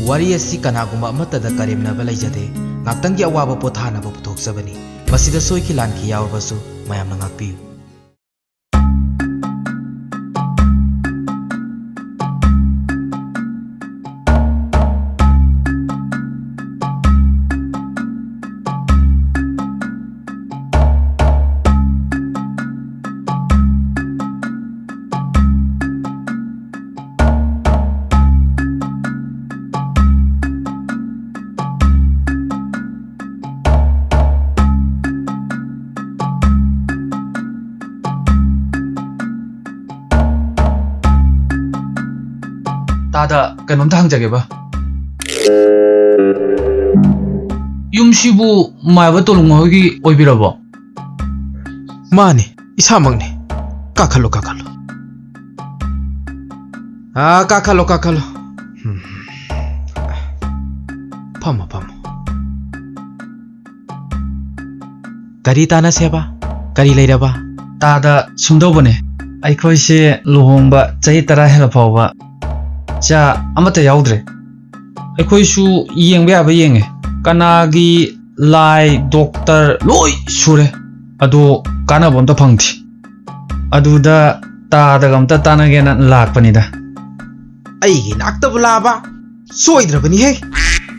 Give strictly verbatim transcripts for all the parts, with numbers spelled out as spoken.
ꯋꯥꯔꯤ ꯑꯁꯤ ꯀꯅꯥꯒꯨꯝꯕ ꯑꯃꯠꯇꯗ ꯀꯔꯦꯝꯅꯕ ꯂꯩꯖꯗꯦ꯫ ꯉꯥꯛꯇꯪꯒꯤ ꯑꯋꯥꯕ ꯄꯣꯊꯥꯅꯕ ꯄꯨꯊꯣꯛꯆꯕꯅꯤ꯫ ꯃꯁꯤꯗ ꯁꯣꯏꯈꯤ ꯂꯥꯟꯈꯤ ꯌꯥꯎꯔꯕꯁꯨ ꯃꯌꯥꯝꯅ ꯉꯥꯛꯄꯤꯌꯨ꯫ ꯇꯥꯗ, ꯀꯩꯅꯣꯝꯇ ꯍꯪꯖꯒꯦꯕ꯫ ꯌꯨꯝꯁꯤꯕꯨ ꯃꯥꯏꯕ ꯇꯣꯂꯨꯡ ꯍꯣꯏꯒꯤ ꯑꯣꯏꯕꯤꯔꯕꯣ? ꯃꯥꯅꯤ, ꯏꯁꯥꯃꯛꯅꯤ꯫ ꯀꯥꯈꯠꯂꯣ, ꯀꯥꯈꯠꯂꯣ꯫ ꯑꯥ, ꯀꯥꯈꯠꯂꯣ, ꯀꯥꯈꯠꯂꯣ꯫ ꯎꯝ꯫ ꯐꯝꯃꯣ, ꯐꯝꯃꯣ꯫ ꯀꯔꯤ ꯇꯥꯟꯅꯁꯦꯕ? ꯀꯔꯤ ꯂꯩꯔꯕ? ꯇꯥꯗ, ꯁꯨꯝꯗꯧꯕꯅꯦ, ꯑꯩꯈꯣꯏꯁꯦ ꯂꯨꯍꯣꯡꯕ ꯆꯍꯤ ꯇꯔꯥ ꯍꯦꯜꯂ ꯐꯥꯎꯕ ꯏꯆꯥ ꯑꯃꯠꯇ ꯌꯥꯎꯗ꯭ꯔꯦ꯫ ꯑꯩꯈꯣꯏꯁꯨ ꯌꯦꯡꯕ ꯌꯥꯕ ꯌꯦꯡꯉꯦ, ꯀꯅꯥꯒꯤ ꯂꯥꯏ, ꯗꯣꯛꯇꯔ ꯂꯣꯏ ꯁꯨꯔꯦ, ꯑꯗꯣ ꯀꯥꯟꯅꯕ ꯑꯝꯇ ꯐꯪꯗꯦ꯫ ꯑꯗꯨꯗ ꯇꯥꯗꯒ ꯑꯝꯇ ꯇꯥꯟꯅꯒꯦꯅ ꯂꯥꯛꯄꯅꯤꯗ꯫ ꯑꯩꯒꯤ ꯅꯥꯛꯇꯕꯨ ꯂꯥꯛꯑꯕ? ꯁꯣꯏꯗ꯭ꯔꯕꯅꯤꯍꯦ꯫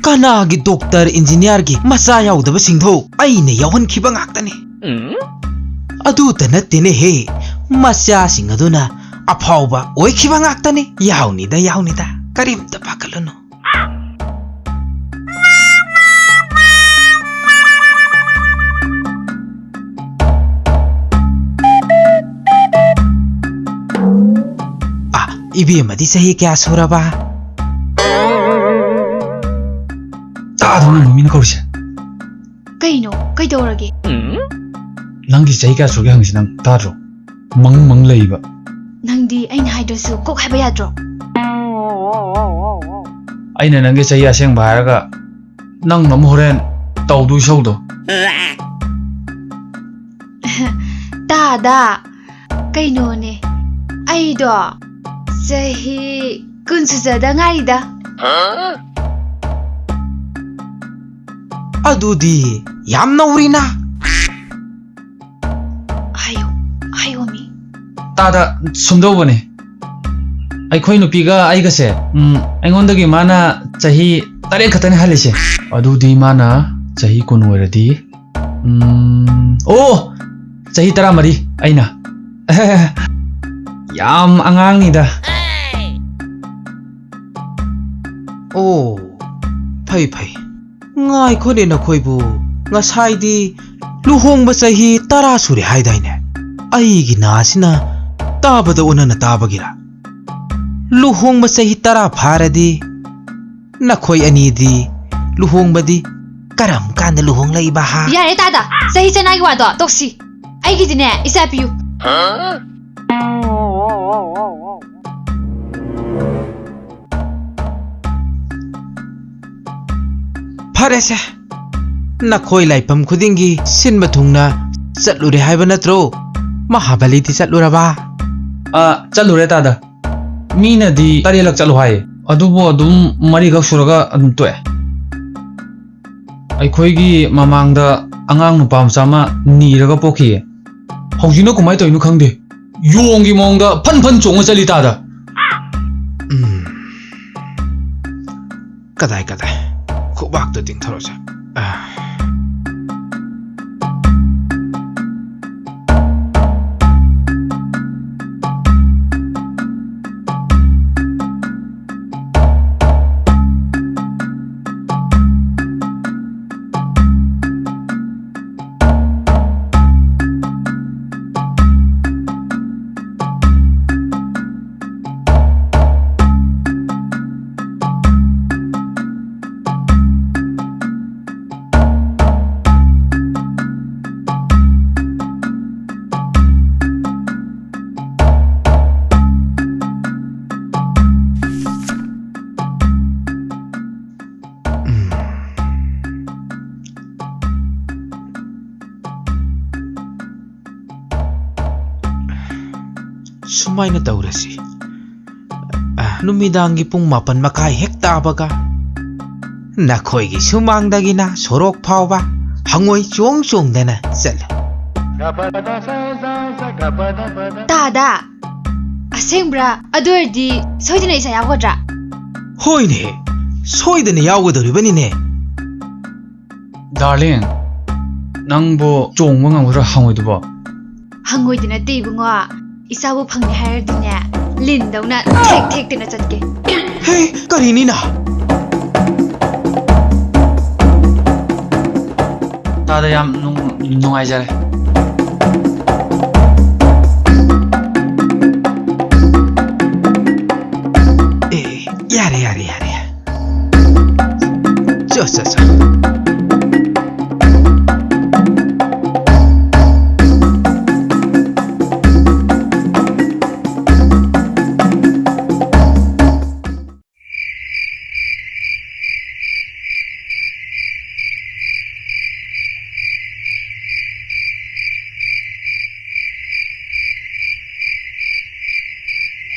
ꯀꯅꯥꯒꯤ ꯗꯣꯛꯇꯔ, ꯏꯟꯖꯤꯅꯤꯌꯥꯔꯒꯤ ꯃꯆꯥ ꯌꯥꯎꯗꯕꯁꯤꯡꯗꯣ ꯑꯩꯅ ꯌꯥꯎꯍꯟꯈꯤꯕ ꯉꯥꯛꯇꯅꯤ꯫ ꯑꯗꯨꯇ ꯅꯠꯇꯦꯅꯦꯍꯦ, ꯃꯆꯥꯁꯤꯡ ꯑꯗꯨꯅ ꯑꯐꯥꯎꯕ ꯑꯣꯏꯈꯤꯕ ꯉꯥꯛꯇꯅꯤ꯫ ꯌꯥꯎꯅꯤꯗ, ꯌꯥꯎꯅꯤꯗ, ꯀꯔꯤꯝꯇ ꯄꯥꯈꯠꯂꯨꯅꯨ꯫ ꯑ, ꯏꯕꯦꯝꯃꯗꯤ ꯆꯍꯤ ꯀꯌꯥ ꯁꯨꯔꯕ? ꯇꯥꯗ꯭ꯔꯣ ꯅꯪ ꯃꯤꯅ ꯀꯧꯔꯤꯁꯦ? ꯀꯩꯅꯣ? ꯀꯩꯗꯧꯔꯒꯦ? ꯅꯪꯗꯤ ꯆꯍꯤ ꯀꯌꯥ ꯁꯨꯔꯒꯦ ꯍꯪꯉꯤꯁꯦ ꯅꯪ ꯇꯥꯗ꯭ꯔꯣ? ꯃꯪ ꯃꯪ ꯂꯩꯕ꯫ ꯅꯪꯗꯤ ꯑꯩꯅ ꯍꯥꯏꯗ꯭ꯔꯁꯨ ꯀꯣꯛ ꯍꯥꯏꯕ ꯌꯥꯗ꯭ꯔꯣ? ꯑꯩꯅ ꯅꯪꯒꯤ ꯆꯍꯤ ꯑꯁꯦꯡꯕ ꯍꯥꯏꯔꯒ ꯅꯪꯅ ꯑꯃꯨꯛ ꯍꯣꯔꯦꯟ ꯇꯧꯗꯣꯏ ꯁꯧꯗꯣ꯫ ꯇꯥꯗ, ꯀꯩꯅꯣꯅꯦ, ꯑꯩꯗꯣ ꯆꯍꯤ ꯀꯨꯟ ꯁꯨꯖꯗ ꯉꯥꯏꯔꯤꯗ꯫ ꯑꯗꯨꯗꯤ ꯌꯥꯝ ꯅꯧꯔꯤꯅ꯫ ꯍꯥꯏꯌꯨ, ꯍꯥꯏꯌꯨ, ꯃꯤ꯫ ꯇꯥꯗ, ꯁꯨꯝꯗꯧꯕꯅꯦ꯫ ꯑꯩꯈꯣꯏ ꯅꯨꯄꯤꯒ ꯑꯩꯒꯁꯦ, ꯎꯝ, ꯑꯩꯉꯣꯟꯗꯒꯤ ꯃꯥꯅ ꯆꯍꯤ ꯇꯔꯦꯠ ꯈꯛꯇꯅꯦ ꯍꯜꯂꯤꯁꯦ꯫ ꯑꯗꯨꯗꯤ ꯃꯥꯅ ꯆꯍꯤ ꯀꯨꯟ ꯑꯣꯏꯔꯗꯤ, ꯎꯝ, ꯑꯣ! ꯆꯍꯤ ꯇꯔꯥꯃꯔꯤ ꯑꯩꯅ꯫ ꯌꯥꯝ ꯑꯉꯥꯡꯅꯤꯗ꯫ ꯑꯣ, ꯐꯩ, ꯐꯩ꯫ ꯉꯥꯏꯈꯣꯅꯦ ꯅꯈꯣꯏꯕꯨ, ꯉꯁꯥꯏꯗꯤ ꯂꯨꯍꯣꯡꯕ ꯆꯍꯤ ꯇꯔꯥ ꯁꯨꯔꯦ ꯍꯥꯏꯗꯥꯏꯅꯦ? ꯑꯩꯒꯤ ꯅꯥꯁꯤꯅ ꯇꯥꯕꯗ ꯑꯣꯟꯅꯅ ꯇꯥꯕꯒꯤꯔ? ꯂꯨꯍꯣꯡꯕ ꯆꯍꯤ ꯇꯔꯥ ꯐꯥꯔꯗꯤ ꯅꯈꯣꯏ ꯑꯅꯤꯗꯤ ꯂꯨꯍꯣꯡꯕꯗꯤ ꯀꯔꯝ ꯀꯥꯟꯗ ꯂꯨꯍꯣꯡꯂꯛꯏꯕ ꯍꯥ? ꯌꯥꯔꯦ ꯇꯥꯗ, ꯆꯍꯤ ꯆꯅꯥꯒꯤ ꯋꯥꯗꯣ ꯇꯣꯛꯁꯤ꯫ ꯑꯩꯒꯤꯗꯤꯅꯦ ꯏꯆꯥ ꯄꯤꯌꯨ꯫ ꯐꯔꯦꯁꯦ, ꯅꯈꯣꯏ ꯂꯥꯏꯐꯝ ꯈꯨꯗꯤꯡꯒꯤ ꯁꯤꯟꯕ ꯊꯨꯡꯅ ꯆꯠꯂꯨꯔꯦ ꯍꯥꯏꯕ ꯅꯠꯇ꯭ꯔꯣ? ꯃꯍꯥꯕꯂꯤꯗꯤ ꯆꯠꯂꯨꯔꯕ? ꯑ, ꯆꯠꯂꯨꯔꯦ ꯇꯥꯗ꯫ ꯃꯤꯅꯗꯤ ꯇꯔꯦꯠꯂꯛ ꯆꯠꯂꯨ ꯍꯥꯏ, ꯑꯗꯨꯕꯨ ꯑꯗꯨꯝ ꯃꯔꯤꯈꯛ ꯁꯨꯔꯒ ꯑꯗꯨꯝ ꯇꯣꯛꯑꯦ꯫ ꯑꯩꯈꯣꯏꯒꯤ ꯃꯃꯥꯡꯗ ꯑꯉꯥꯡ ꯅꯨꯄꯥ ꯃꯆꯥ ꯑꯃ ꯅꯤꯔꯒ ꯄꯣꯛꯈꯤꯌꯦ꯫ ꯍꯧꯖꯤꯛꯅ ꯀꯃꯥꯏꯅ ꯇꯧꯔꯤꯅꯣ ꯈꯪꯗꯦ, ꯌꯣꯡꯒꯤ ꯃꯑꯣꯡꯗ ꯐꯟ ꯐꯟ ꯆꯣꯡꯉ ꯆꯠꯂꯤ ꯇꯥꯗ꯫ ꯎꯝ꯫ ꯀꯗꯥꯏ, ꯀꯗꯥꯏ? ꯈꯨꯕꯥꯛꯇ ꯇꯤꯡꯊꯣꯔꯛꯁꯦ꯫ ꯑꯥ꯫ ꯁꯨꯃꯥꯏꯅ ꯇꯧꯔꯁꯤ꯫ ꯑ, ꯅꯨꯃꯤꯗꯥꯡꯒꯤ ꯄꯨꯡ ꯃꯥꯄꯟ ꯃꯈꯥꯏ ꯍꯦꯛ ꯇꯥꯕꯒ ꯅꯈꯣꯏꯒꯤ ꯁꯨꯃꯥꯡꯗꯒꯤꯅ ꯁꯣꯔꯣꯛ ꯐꯥꯎꯕ ꯍꯪꯉꯣꯏ ꯆꯣꯡ ꯆꯣꯡꯗꯅ ꯆꯠꯂꯨ꯫ ꯇꯥꯗ, ꯑꯁꯦꯡꯕ꯭ꯔꯥ? ꯑꯗꯨ ꯑꯣꯏꯔꯗꯤ ꯁꯣꯏꯗꯅ ꯏꯁꯥ ꯌꯥꯎꯒꯗ꯭ꯔꯥ? ꯍꯣꯏꯅꯦ, ꯁꯣꯏꯗꯅ ꯌꯥꯎꯒꯗꯧꯔꯤꯕꯅꯤꯅꯦ꯫ ꯗꯥꯔꯂꯤꯡ, ꯅꯪꯕꯨ ꯆꯣꯡꯕ ꯉꯝꯒꯗ꯭ꯔꯥ ꯍꯪꯉꯣꯏꯗꯨꯕꯣ? ꯍꯪꯉꯣꯏꯗ ꯅꯠꯇꯦ ꯏꯕꯨꯡꯉꯣ, ꯏꯆꯥꯕꯨ ꯐꯪꯉꯦ ꯍꯥꯏꯔꯗꯤꯅꯦ, ꯂꯤꯟꯗꯧꯅ ꯊꯦꯛ ꯊꯦꯛꯇꯅ ꯆꯠꯀꯦ꯫ ꯍꯦ, ꯀꯔꯤꯅꯤꯅ? ꯇꯥꯗ ꯌꯥꯝ ꯅꯨꯡ-, ꯅꯨꯡꯉꯥꯏꯖꯔꯦ꯫ ꯑꯦ, ꯌꯥꯔꯦ, ꯌꯥꯔꯦ, ꯌꯥꯔꯦ꯫ ꯆꯣ, ꯆꯣ, ꯆꯣ꯫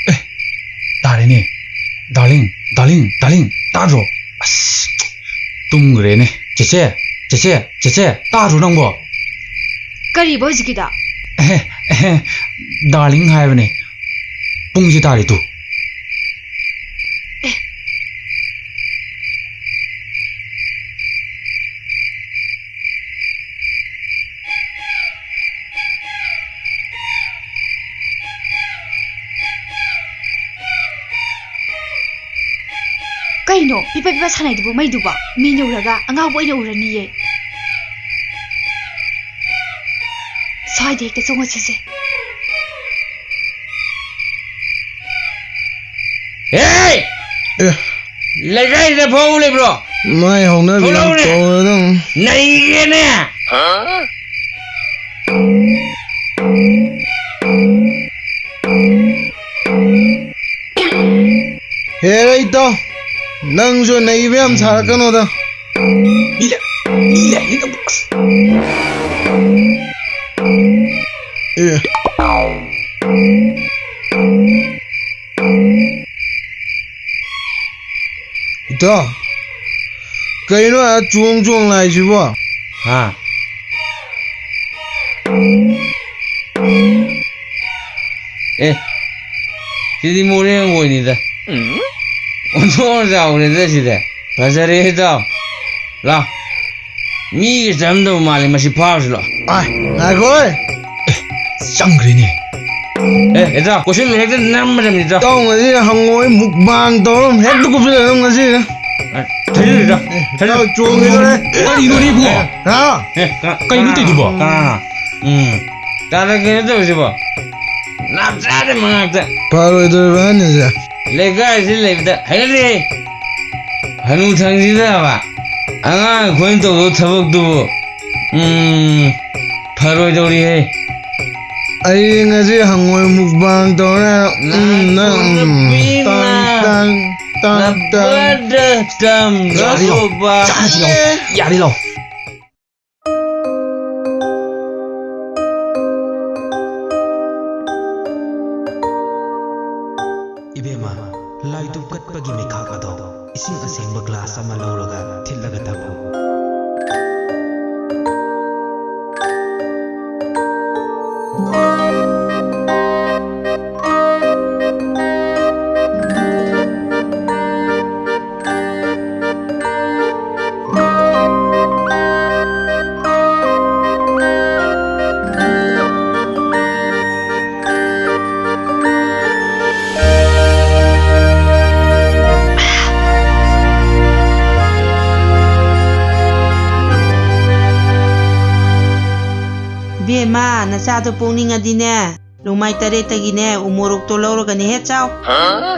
ꯑꯦ, ꯇꯥꯔꯦꯅꯦ꯫ ꯗꯥꯔꯂꯤꯡ, ꯗꯥꯔꯂꯤꯡ, ꯗꯥꯔꯂꯤꯡ, ꯇꯥꯗ꯭ꯔꯣ? ꯑꯁ, ꯇꯨꯝꯈ꯭ꯔꯦꯅꯦ꯫ ꯆꯦꯆꯦ, ꯆꯦꯆꯦ, ꯆꯦꯆꯦ, ꯇꯥꯗ꯭ꯔꯣ ꯅꯪꯕꯣ? ꯀꯔꯤꯕ ꯍꯧꯖꯤꯛꯀꯤꯗꯣ? ꯑꯦꯍꯦ, ꯑꯦꯍꯦ, ꯗꯥꯔꯂꯤꯡ ꯍꯥꯏꯕꯅꯦ꯫ ꯄꯨꯡꯁꯦ ꯇꯥꯔꯦ ꯇꯨ꯫ ꯑꯦ꯫ ꯀꯩꯅꯣ ꯄꯤꯄ ꯄꯤꯄ ꯁꯥꯟꯅꯩꯗꯨꯕꯨ ꯃꯩꯗꯨꯕꯣ? ꯃꯤꯅ ꯎꯔꯒ ꯑꯉꯥꯎꯕ ꯑꯣꯏꯅ ꯎꯔꯅꯤꯌꯦ꯫ ꯁ꯭ꯋꯥꯏꯗ ꯍꯦꯛꯇ ꯆꯪꯉꯁꯤꯁꯦ꯫ ꯍꯦ! ꯑꯦ꯫ ꯂꯩꯀꯥꯏꯗ ꯐꯥꯎ ꯂꯩꯕ꯭ꯔꯣ? ꯃꯥꯏ ꯍꯧꯅꯕꯤ ꯌꯥꯝ ꯊꯣꯛꯂꯛꯎꯅꯦ꯫ ꯇꯧꯔꯦꯗ꯫ ꯅꯩꯒꯦꯅꯦ꯫ ꯍꯦꯔꯥ ꯏꯇꯥꯎ, ꯅꯪꯁꯨ ꯅꯩꯕ ꯌꯥꯝ ꯁꯥꯔꯛꯀꯅꯣꯗ꯫ ꯃꯤ ꯂꯩ-, ꯃꯤ ꯂꯩꯔꯦ ꯇꯧꯕ꯫ ꯑꯁ꯫ ꯑꯦ꯫ ꯏꯇꯥꯎ, ꯀꯩꯅꯣ ꯑꯥ ꯆꯣꯡ ꯆꯣꯡ ꯂꯥꯛꯏꯁꯤꯕꯣ? ꯍꯥ? ꯑꯦ, ꯁꯤꯗꯤ ꯃꯣꯔꯦ ꯍꯪꯒꯣꯏꯅꯤꯗ꯫ ꯑꯣꯟꯊꯣꯛꯅ ꯆꯥꯎꯔꯦꯗ ꯁꯤꯗ꯫ ꯐꯖꯔꯦ ꯏꯇꯥꯎ꯫ ꯂꯥꯎ꯫ ꯃꯤꯒ ꯆꯪꯗꯕ ꯃꯥꯜꯂꯦ, ꯃꯁꯤ ꯐꯥꯔꯨꯁꯤ ꯂꯥꯎ꯫ ꯑꯥꯏ, ꯉꯥꯏꯈꯣ꯫ ꯆꯪꯈ꯭ꯔꯦꯅꯦ꯫ ꯑꯦ, ꯏꯇꯥꯎ, ꯀꯣꯏꯁꯤꯜꯂꯨ, ꯍꯦꯛꯇ ꯅꯝꯃꯗꯕꯅꯤ, ꯏꯇꯥꯎ꯫ ꯏꯇꯥꯎ, ꯉꯁꯤ ꯍꯪꯉꯣꯏ ꯃꯨꯛꯕꯥꯡ ꯇꯧꯔ ꯍꯦꯛꯇ ꯀꯨꯞꯁꯤꯜꯂꯦ ꯅꯪ ꯉꯁꯤ꯫ ꯑꯦ, ꯊꯥꯖꯤꯜꯂꯨ, ꯏꯇꯥꯎ꯫ ꯑꯦ, ꯊꯥꯖꯤꯜꯂꯨ꯫ ꯏꯇꯥꯎ, ꯆꯣꯡꯒꯦ ꯇꯧꯔꯦ꯫ ꯀꯔꯤꯅꯣꯅꯦ, ꯏꯕꯨꯡꯉꯣ? ꯍꯥ? ꯑꯦ, ꯀ-, ꯀꯩꯅꯣ ꯀꯅꯥ-, ꯇꯧꯗꯨꯕꯣ? ꯀꯅꯥꯅꯣ? ꯎꯝ꯫ ꯇꯥꯗ ꯀꯩꯅꯣ ꯇꯧꯔꯤꯁꯤꯕꯣ? ꯅꯥꯞ ꯆꯥꯗꯦ ꯃꯉꯥꯛꯇ꯫ ꯐꯔꯣꯏꯗꯧꯔꯤꯕ ꯑꯍꯟꯁꯦ꯫ ꯂꯩꯀꯥꯏꯁꯤ ꯂꯩꯕꯗ ꯍꯩꯅꯗꯦ꯫ ꯍꯅꯨ ꯊꯪꯁꯤꯗꯕ ꯑꯉꯥꯡ ꯑꯩꯈꯣꯏꯅ ꯇꯧꯗꯧ ꯊꯕꯛꯇꯨꯕꯨ꯫ ꯎꯝ, ꯐꯔꯣꯏꯗꯧꯔꯤꯍꯦ꯫ ꯑꯩ ꯉꯁꯤ ꯍꯪꯉꯣꯏ ꯃꯨꯛꯕꯥꯡ ꯇꯧꯔꯦ꯫ ꯎꯝ, ꯅꯪ, ꯎꯝ, ꯅꯨꯄꯤꯅ ꯇꯥꯡ, ꯇꯥꯡ, ꯇꯥꯡ, ꯇꯥꯡ꯫ ꯅꯕꯗ ꯇꯝ ꯌꯥꯔꯦ ꯂꯥꯎ꯫ ꯌꯥꯎꯕ꯫ ꯆꯥꯁꯤ ꯂꯥꯎ꯫ ꯌꯥꯔꯦ ꯂꯥꯎ꯫ ꯏꯕꯦꯝꯃ, ꯂꯥꯏꯗꯨꯛ ꯀꯠꯄꯒꯤ ꯃꯩꯈꯥꯛ ꯑꯗꯣ ꯏꯁꯤꯡ ꯑꯁꯦꯡꯕ ꯒ꯭ꯂꯥꯁ ꯑꯃ ꯂꯧꯔꯒ ꯊꯤꯠꯂꯒ ꯊꯛꯎ꯫ ꯏꯕꯦꯝꯃ, ꯅꯆꯥꯗꯣ ꯄꯣꯛꯅꯤꯡꯉꯗꯤꯅꯦ, ꯅꯣꯡꯃꯥꯏ ꯇꯔꯦꯠꯇꯒꯤꯅꯦ ꯎꯃꯣꯔꯣꯛꯇꯣ ꯂꯧꯔꯒꯅꯦ ꯍꯦꯛ ꯆꯥꯎ꯫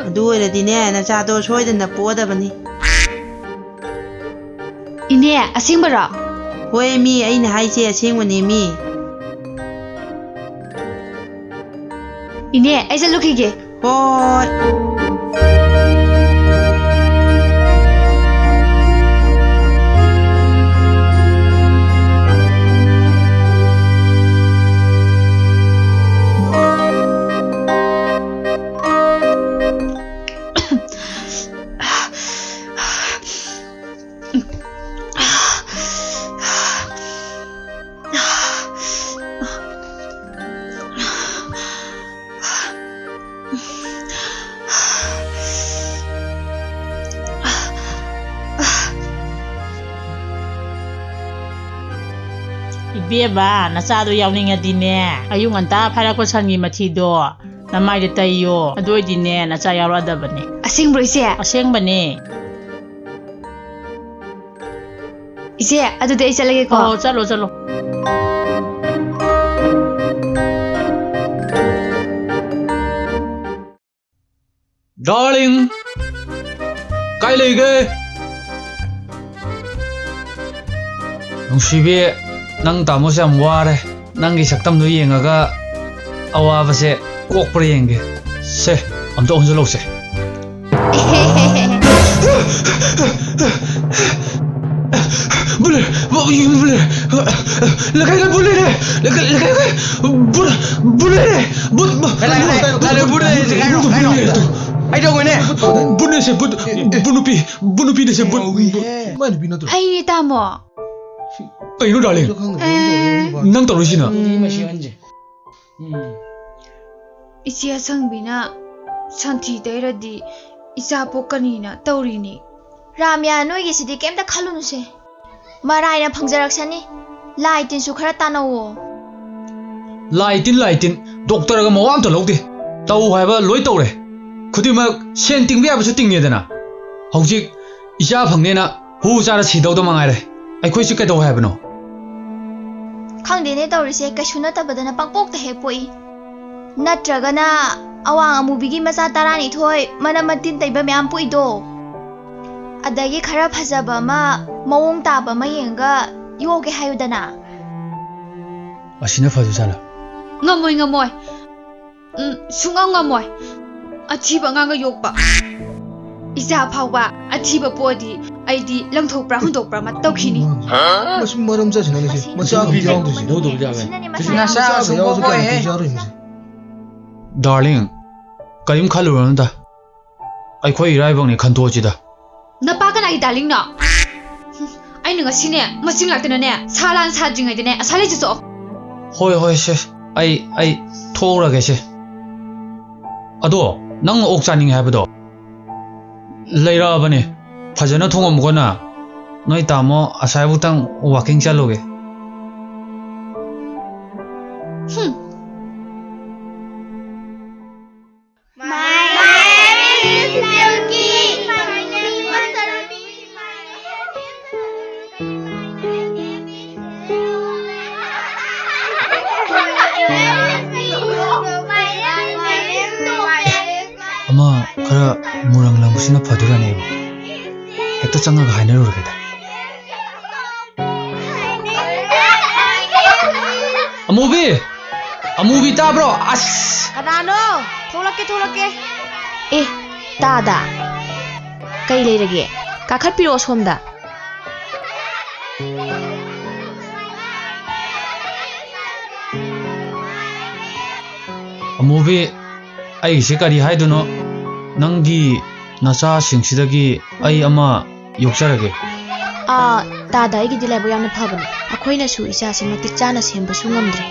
ꯑꯗꯨ ꯑꯣꯏꯔꯗꯤꯅꯦ ꯅꯆꯥꯗꯣ ꯁꯣꯏꯗꯅ ꯄꯣꯛꯑꯗꯕꯅꯤ꯫ ꯏꯅꯦ, ꯑꯁꯦꯡꯕꯔꯣ? ꯍꯣꯏ ꯃꯤ, ꯑꯩꯅ ꯍꯥꯏꯁꯦ ꯑꯁꯦꯡꯕꯅꯦ ꯃꯤ꯫ ꯏꯅꯦ, ꯑꯩ ꯆꯠꯂꯨꯈꯤꯒꯦ꯫ ꯍꯣꯏ꯫ ꯏꯕꯦꯝꯃ, ꯅꯆꯥꯗꯣ ꯌꯥꯎꯅꯤꯡꯉꯗꯤꯅꯦ, ꯑꯌꯨꯛ ꯉꯟꯇꯥ ꯐꯥꯏꯔꯛꯄ ꯁꯟꯒꯤ ꯃꯊꯤꯗꯣ ꯅꯃꯥꯏꯗ ꯇꯩꯌꯣ꯫ ꯑꯗꯨ ꯑꯣꯏꯗꯤꯅꯦ, ꯅꯆꯥ ꯌꯥꯎꯔꯛꯑꯗꯕꯅꯦ꯫ ꯑꯁꯦꯡꯕ꯭ꯔꯣ, ꯏꯆꯦ? ꯑꯁꯦꯡꯕꯅꯦ꯫ ꯏꯆꯦ, ꯑꯗꯨꯗꯤ ꯑꯩ ꯆꯠꯂꯒꯦꯀꯣ꯫ ꯑꯣ, ꯆꯠꯂꯣ, ꯆꯠꯂꯣ꯫ ꯗꯥꯔꯂꯤꯡ! ꯀꯥꯏ ꯂꯩꯒꯦ? ꯅꯨꯡꯁꯤꯕꯤ, ꯅꯪ ꯇꯥꯃꯣꯁꯦ ꯌꯥꯝ ꯋꯥꯔꯦ꯫ ꯅꯪꯒꯤ ꯁꯛꯇꯝꯗꯣ ꯌꯦꯡꯉꯒ ꯑꯋꯥꯕꯁꯦ ꯀꯣꯛꯄ꯭ꯔꯥ ꯌꯦꯡꯒꯦ꯫ ꯁꯦ, ꯑꯝꯇ ꯑꯣꯟꯁꯤꯜꯂꯧꯁꯦ꯫ ꯕꯨꯠ ꯂꯩꯔꯦ! ꯕꯨꯠ ꯂꯩꯔꯦ! ꯂꯩꯀꯥꯏꯗ ꯕꯨꯠ ꯂꯩꯔꯦ! ꯂꯩꯀꯥꯏ, ꯂꯩꯀꯥꯏ, ꯂꯩꯀꯥꯏ! ꯕꯨꯠ, ꯕꯨꯠ ꯂꯩꯔꯦ! ꯕꯨꯠ, ꯕꯨꯠ, ꯂꯥꯏ, ꯂꯥꯏ, ꯂꯥꯏ, ꯂꯥꯏ, ꯕꯨꯠ ꯂꯩꯔꯦ! ꯕꯨꯠ ꯂꯩꯔꯦ! ꯀꯩꯗꯧꯕꯅꯦ? ꯕꯨꯠꯅꯦ ꯁꯦ, ꯕꯨꯠ, ꯕꯨꯠ ꯅꯨꯄꯤ, ꯕꯨꯠ ꯅꯨꯄꯤꯅꯦ ꯁꯦ, ꯕꯨꯠ, ꯕꯨꯠ꯫ ꯃꯥꯏ ꯅꯨꯄꯤ ꯅꯠꯇ꯭ꯔꯣ? ꯑꯩꯅꯦ ꯇꯥꯃꯣ꯫ ꯀꯩꯅꯣ, ꯗꯥꯔꯂꯤꯡ? ꯑꯦ꯫ ꯅꯪ ꯇꯧꯔꯤꯁꯤꯅ? ꯎꯝ꯫ ꯏꯆꯦ ꯑꯁꯪꯕꯤꯅ ꯁꯟꯊꯤ ꯇꯩꯔꯗꯤ ꯏꯆꯥ ꯄꯣꯛꯀꯅꯤꯅ ꯇꯧꯔꯤꯅꯤ꯫ ꯔꯥꯃ꯭ꯌꯥ, ꯅꯣꯏꯒꯤꯁꯤꯗꯤ ꯀꯩꯝꯇ ꯈꯜꯂꯨꯅꯨꯁꯦ꯫ ꯃꯔꯥꯏꯅ ꯐꯪꯖꯔꯛꯁꯅꯤ꯫ ꯂꯥꯏ ꯇꯤꯟꯁꯨ ꯈꯔ ꯇꯥꯟꯅꯧꯋꯣ꯫ ꯂꯥꯏ ꯇꯤꯟ, ꯂꯥꯏ ꯇꯤꯟ, ꯗꯣꯛꯇꯔꯒ ꯃꯋꯥ ꯑꯝꯇ ꯂꯧꯗꯦ꯫ ꯇꯧ ꯍꯥꯏꯕ ꯂꯣꯏ ꯇꯧꯔꯦ꯫ ꯈꯨꯗꯤꯡꯃꯛ ꯁꯦꯟ ꯇꯤꯡꯕ ꯌꯥꯕꯁꯨ ꯇꯤꯡꯉꯦꯗꯅ꯫ ꯍꯧꯖꯤꯛ ꯏꯆꯥ ꯐꯪꯅꯦꯅ ꯍꯨ ꯆꯥꯔ ꯁꯤꯗꯧꯗ ꯃꯉꯥꯏꯔꯦ꯫ ꯑꯩꯈꯣꯏꯁꯤ ꯀꯩꯗꯧ ꯍꯥꯏꯕꯅꯣ? ꯈꯪꯗꯦꯅꯦ ꯇꯧꯔꯤꯁꯦ, ꯀꯩꯁꯨ ꯅꯠꯇꯕꯗꯅ ꯄꯪꯄꯣꯛꯇ ꯍꯦꯛ ꯄꯣꯛꯏ꯫ ꯅꯠꯇ꯭ꯔꯒꯅ ꯑꯋꯥꯡ ꯑꯃꯨꯕꯤꯒꯤ ꯃꯆꯥ ꯇꯔꯥꯅꯤꯊꯣꯏ ꯃꯅꯝ ꯃꯇꯤꯟ ꯇꯩꯕ ꯃꯌꯥꯝ ꯄꯣꯛꯏꯗꯣ꯫ ꯑꯗꯒꯤ ꯈꯔ ꯐꯖꯕ ꯑꯃ, ꯃꯑꯣꯡ ꯇꯥꯕ ꯑꯃ ꯌꯦꯡꯉꯒ ꯌꯣꯛꯒꯦ ꯍꯥꯏꯌꯨꯗꯅ꯫ ꯑꯁꯤꯅ ꯐꯗꯣꯏꯖꯥꯠꯂꯥ? ꯉꯝꯃꯣꯏ, ꯉꯝꯃꯣꯏ꯫ ꯎꯝ, ꯁꯨꯡꯉꯝ ꯉꯝꯃꯣꯏ꯫ ꯑꯊꯤꯕ ꯑꯉꯥꯡꯒ ꯌꯣꯛꯄ꯫ ꯏꯆꯥ ꯐꯥꯎꯕ ꯑꯊꯤꯕ ꯄꯣꯛꯑꯗꯤ ꯑꯩꯗꯤ ꯂꯪꯊꯣꯛꯄ꯭ꯔꯥ ꯍꯨꯟꯗꯣꯛꯄ꯭ꯔꯥ ꯑꯃ ꯇꯧꯈꯤꯅꯤ꯫ ꯃꯁꯤ ꯃꯔꯝ ꯆꯠꯁꯤꯅ ꯂꯩꯁꯦ꯫ ꯃꯆꯥ ꯈꯛ ꯌꯥꯎꯗꯣꯏꯁꯦ꯫ ꯂꯧꯗꯕ ꯌꯥꯔꯣꯏ꯫ ꯅꯆꯥ ꯃꯆꯥ ꯌꯥꯎꯗ꯭ꯔꯁꯨ ꯁꯨꯡꯄꯣꯛ ꯌꯥꯔꯦ, ꯄꯣꯛꯑꯣꯏꯍꯦ꯫ ꯌꯥꯔꯣꯏ ꯃꯁꯤ꯫ ꯗꯥꯔꯂꯤꯡ, ꯀꯔꯤꯝ ꯈꯜꯂꯨꯔꯅꯨꯗ꯫ ꯑꯩꯈꯣꯏ ꯏꯔꯥꯏꯕꯛꯅꯤ ꯈꯟꯇꯣꯛꯑꯁꯤꯗ꯫ ꯅꯄꯥ ꯀꯅꯥꯒꯤ ꯗꯥꯔꯂꯤꯡꯅꯣ? ꯑꯩꯅ ꯉꯁꯤꯅꯦ, ꯃꯁꯤꯡ ꯂꯥꯛꯇꯅꯅꯦ, ꯁꯥ ꯂꯥꯟ ꯁꯥꯗ꯭ꯔꯤꯉꯩꯗꯅꯦ, ꯑꯁꯥ ꯂꯩ ꯆꯠꯊꯣꯛꯑꯣ꯫ ꯍꯣꯏ, ꯍꯣꯏ, ꯁꯦ꯫ ꯑꯩ, ꯑꯩ ꯊꯣꯛꯎꯔꯒꯦ, ꯁꯦ꯫ ꯑꯗꯣ, ꯅꯪ ꯑꯣꯛ ꯆꯥꯅꯤꯡꯉꯦ ꯍꯥꯏꯕꯗꯣ ꯂꯩꯔꯛꯑꯕꯅꯦ꯫ ꯐꯖꯅ ꯊꯣꯡꯉꯝꯃꯨꯀꯣ ꯅꯪ꯫ ꯅꯣꯏ ꯇꯥꯃꯣ ꯑꯁ꯭ꯋꯥꯏꯕꯨꯛꯇꯪ walking ꯆꯠꯂꯨꯒꯦ꯫ ꯍꯨꯝ꯫ My name is Milky. My name is Ruby. My name is ꯑꯃ ꯈꯔ ꯃꯨꯔꯪ ꯂꯪꯕꯁꯤꯅ ꯐꯗꯣꯏꯔꯥꯅꯦ ꯑꯩꯕꯨ? ꯍꯦꯛꯇ ꯆꯪꯉꯒ ꯍꯥꯏꯅꯔꯨꯔꯒꯦꯗ꯫ ꯑꯃꯨꯕꯤ! ꯑꯃꯨꯕꯤ, ꯇꯥꯕ꯭ꯔꯣ? ꯑꯁ! ꯀꯅꯥꯅꯣ? ꯊꯣꯛꯂꯛꯀꯦ, ꯊꯣꯛꯂꯛꯀꯦ꯫ ꯑꯦ, ꯇꯥꯗ꯫ ꯀꯩ ꯂꯩꯔꯒꯦ? ꯀꯥꯈꯠꯄꯤꯔꯛꯑꯣ ꯁꯣꯝꯗ꯫ ꯑꯃꯨꯕꯤ, ꯑꯩꯒꯤꯁꯦ ꯀꯔꯤ ꯍꯥꯏꯗꯣꯏꯅꯣ? ꯅꯪꯒꯤ ꯅꯆꯥꯁꯤꯡꯁꯤꯗꯒꯤ ꯑꯩ ꯑꯃ ꯌꯣꯛꯆꯔꯒꯦ꯫ ꯑꯥ, ꯇꯥꯗ, ꯑꯩꯒꯤꯗꯤ ꯂꯥꯏꯕꯛ ꯌꯥꯝꯅ ꯐꯕꯅꯦ꯫ ꯑꯩꯈꯣꯏꯅꯁꯨ ꯏꯆꯥꯁꯦ ꯃꯇꯤꯛ ꯆꯥꯅ ꯁꯦꯝꯕꯁꯨ ꯉꯝꯗ꯭ꯔꯦ꯫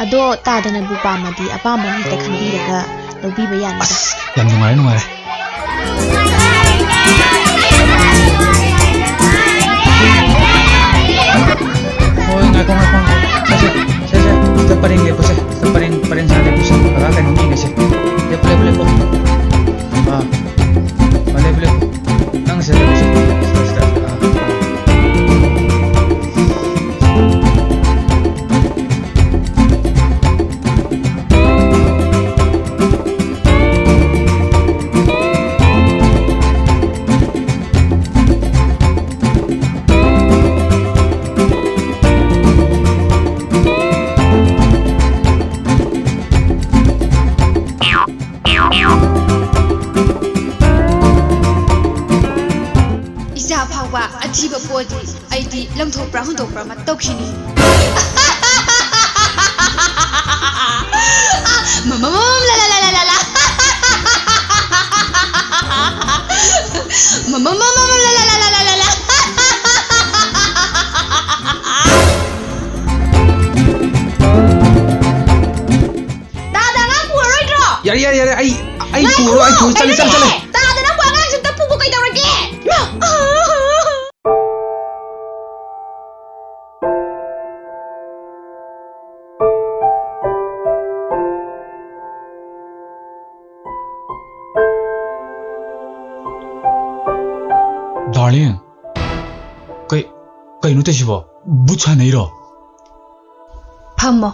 ꯑꯗꯣ ꯇꯥꯗꯅꯕꯨ ꯄꯥꯝꯃꯗꯤ ꯑꯄꯥꯝꯕ ꯑꯃ ꯍꯦꯛꯇ ꯈꯟꯕꯤꯔꯒ ꯂꯧꯕꯤꯕ ꯌꯥꯅꯤꯗ꯫ ꯑꯁ, ꯌꯥꯝ ꯅꯨꯡꯉꯥꯏꯔꯦ, ꯅꯨꯡꯉꯥꯏꯔꯦ꯫ ꯍꯣꯏ, ꯉꯥꯏꯈꯣ, ꯉꯥꯏꯈꯣ, ꯉꯥꯏꯈꯣ꯫ ꯁꯦ, ꯁꯦ, ꯁꯦ, ꯁꯦ, ꯁꯤꯗ ꯄꯔꯦꯡ ꯂꯦꯞꯄꯨꯁꯦ꯫ ꯁꯤꯗ ꯄꯔꯦꯡ, ꯄꯔꯦꯡ ꯁꯥꯅ ꯂꯦꯞꯄꯨꯁꯦ꯫ ꯀꯀꯥ ꯀꯩꯅꯣꯝ ꯌꯦꯡꯒꯦꯁꯦ꯫ ꯂꯦꯞꯄꯨ, ꯂꯦꯞꯄꯨ, ꯂꯦꯞꯄꯨ꯫ ꯑꯥ꯫ ꯑꯥ, ꯂꯦꯞꯄꯨ, ꯂꯦꯞꯄꯨ꯫ ꯅꯪ ꯁꯤꯗ ꯂꯦꯞꯄꯨꯁꯦ꯫ ꯁꯤꯗ, ꯁꯤꯗ꯫ ꯑꯥ, ꯑꯥ꯫ ꯏꯆꯥ ꯐꯥꯎꯕ ꯑꯊꯤꯕ ꯄꯣꯗꯤ ꯑꯩꯗꯤ ꯂꯪꯊꯣꯛꯄ꯭ꯔꯥ ꯍꯨꯟꯗꯣꯛꯄ꯭ꯔꯥ ꯑꯃ ꯇꯧꯈꯤꯅꯤ꯫ ꯃꯃꯝ ꯂ ꯂ ꯂ ꯂ ꯂ ꯂ꯫ ꯃꯃꯝ ꯃꯃꯝ ꯂ ꯂ ꯂ ꯂ ꯂ ꯂ꯫ ꯇꯥꯗ, ꯑꯉꯥꯡ ꯄꯨꯔꯔꯣꯏꯗ꯭ꯔꯣ? ꯌꯥꯔꯦ, ꯌꯥꯔꯦ, ꯌꯥꯔꯦ, ꯑꯩ ꯑꯩ ꯄꯨꯔꯣ, ꯑꯩ ꯄꯨꯔꯣ꯫ ꯆꯠꯂꯦ, ꯆꯠꯂꯦ, ꯆꯠꯂꯦ꯫ ꯇꯥꯗꯅ ꯋꯥ ꯑꯉꯥꯡꯁꯤꯡꯇ ꯄꯨꯕ ꯀꯩꯗꯧꯔꯒꯦ? ꯏꯃꯥ! Darling, ꯀꯩ, ꯀꯩꯅꯣ ꯇꯧꯏꯁꯤꯕꯣ? ꯚꯨꯠ ꯁꯥꯟꯅꯩꯔꯣ? ꯐꯝꯃꯣ꯫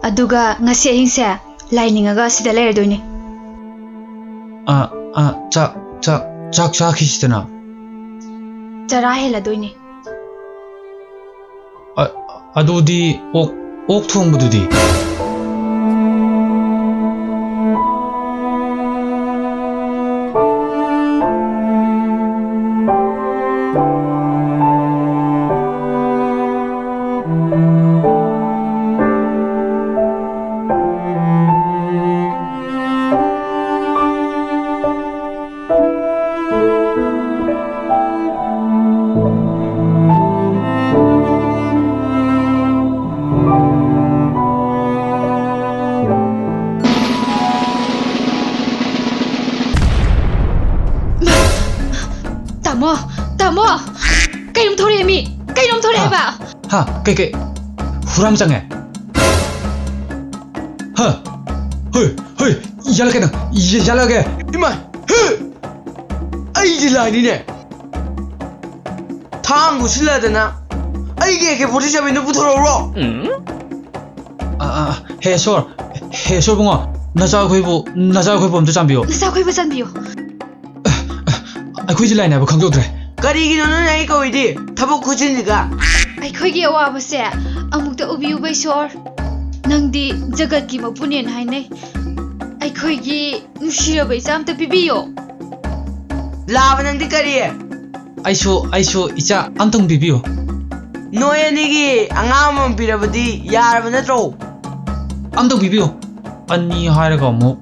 ꯑꯗꯨꯒ ꯉꯁꯤ ꯑꯍꯤꯡꯁꯦ ꯂꯥꯏ ꯅꯤꯡꯉꯒ ꯁꯤꯗ ꯂꯩꯔꯗꯣꯏꯅꯤ꯫ ꯑ, ꯑ, ꯆꯥꯛ, ꯆꯥꯛ, ꯆꯥꯛ ꯆꯥꯈꯤꯁꯤꯗꯅ꯫ ꯆꯔꯥ ꯍꯦꯜꯂꯗꯣꯏꯅꯤ꯫ ꯑ, ꯑꯗꯨꯗꯤ ꯑꯣꯛ, ꯑꯣꯛ ꯊꯣꯡꯕꯗꯨꯗꯤ? ꯇꯥꯃꯣ, ꯇꯥꯃꯣ, ꯀꯩꯅꯣꯝ ꯊꯣꯔꯛꯑꯦ ꯃꯤ, ꯀꯩꯅꯣꯝ ꯊꯣꯔꯛꯑꯦꯕ꯫ ꯍꯥ, ꯀꯩ, ꯀꯩ? ꯍꯨꯔꯥꯟ ꯆꯪꯉꯦ? ꯍꯥ? ꯍꯣꯏ, ꯍꯣꯏ, ꯌꯥꯜꯂꯒꯦ ꯅꯪ, ꯌꯥꯜꯂꯒꯦ꯫ ꯏꯃꯥ! ꯍꯨ! ꯑꯩꯒꯤ ꯂꯥꯏꯅꯤꯅꯦ꯫ ꯊꯥꯡ ꯄꯨꯁꯤꯜꯂꯗꯅ ꯑꯩꯒꯤ AK forty seven ꯗꯨ ꯄꯨꯊꯣꯔꯛꯎꯔꯣ? ꯑ, ꯑ, ꯍꯦ ꯏꯁꯣꯔ, ꯍꯦ ꯏꯁꯣꯔ ꯕꯨꯡꯉꯣ, ꯅꯆꯥ ꯑꯩꯈꯣꯏꯕꯨ, ꯅꯆꯥ ꯑꯩꯈꯣꯏꯕꯨ ꯑꯝꯇ ꯆꯥꯟꯕꯤꯌꯨ꯫ ꯅꯆꯥ ꯑꯩꯈꯣꯏꯕꯨ ꯆꯥꯟꯕꯤꯌꯨ꯫ ꯑꯩꯈꯣꯏꯁꯦ ꯂꯥꯏꯅꯤ ꯍꯥꯏꯕ ꯈꯪꯖꯧꯗ꯭ꯔꯦ꯫ ꯀꯔꯤꯒꯤꯅꯣ ꯅꯪꯅ ꯑꯩ ꯀꯧꯏꯗꯤ? ꯊꯕꯛ ꯈꯨꯖꯤꯟꯁꯤꯒ꯫ ꯑꯩꯈꯣꯏꯒꯤ ꯑꯋꯥꯕꯁꯦ ꯑꯃꯨꯛꯇ ꯎꯕꯤꯌꯨꯕ ꯏꯁꯣꯔ꯫ ꯅꯪꯗꯤ ꯖꯒꯠꯀꯤ ꯃꯄꯨꯅꯦꯅ ꯍꯥꯏꯅꯩ꯫ ꯑꯩꯈꯣꯏꯒꯤ ꯅꯨꯡꯁꯤꯔꯕ ꯏꯆꯥ ꯑꯝꯇ ꯄꯤꯕꯤꯌꯣ꯫ ꯂꯥꯕ ꯅꯪꯗꯤ ꯀꯔꯤ? ꯑꯩꯁꯨ, ꯑꯩꯁꯨ ꯏꯆꯥ ꯑꯝꯇꯪ ꯄꯤꯕꯤꯌꯨ꯫ ꯅꯣꯏ ꯑꯅꯤꯒꯤ ꯑꯉꯥꯡ ꯑꯃꯃꯝ ꯄꯤꯔꯕꯗꯤ ꯌꯥꯔꯕ ꯅꯠꯇ꯭ꯔꯣ? ꯑꯝꯇꯪ ꯄꯤꯕꯤꯌꯨ꯫ ꯑꯅꯤ ꯍꯥꯏꯔꯒ ꯑꯃꯨꯛ꯫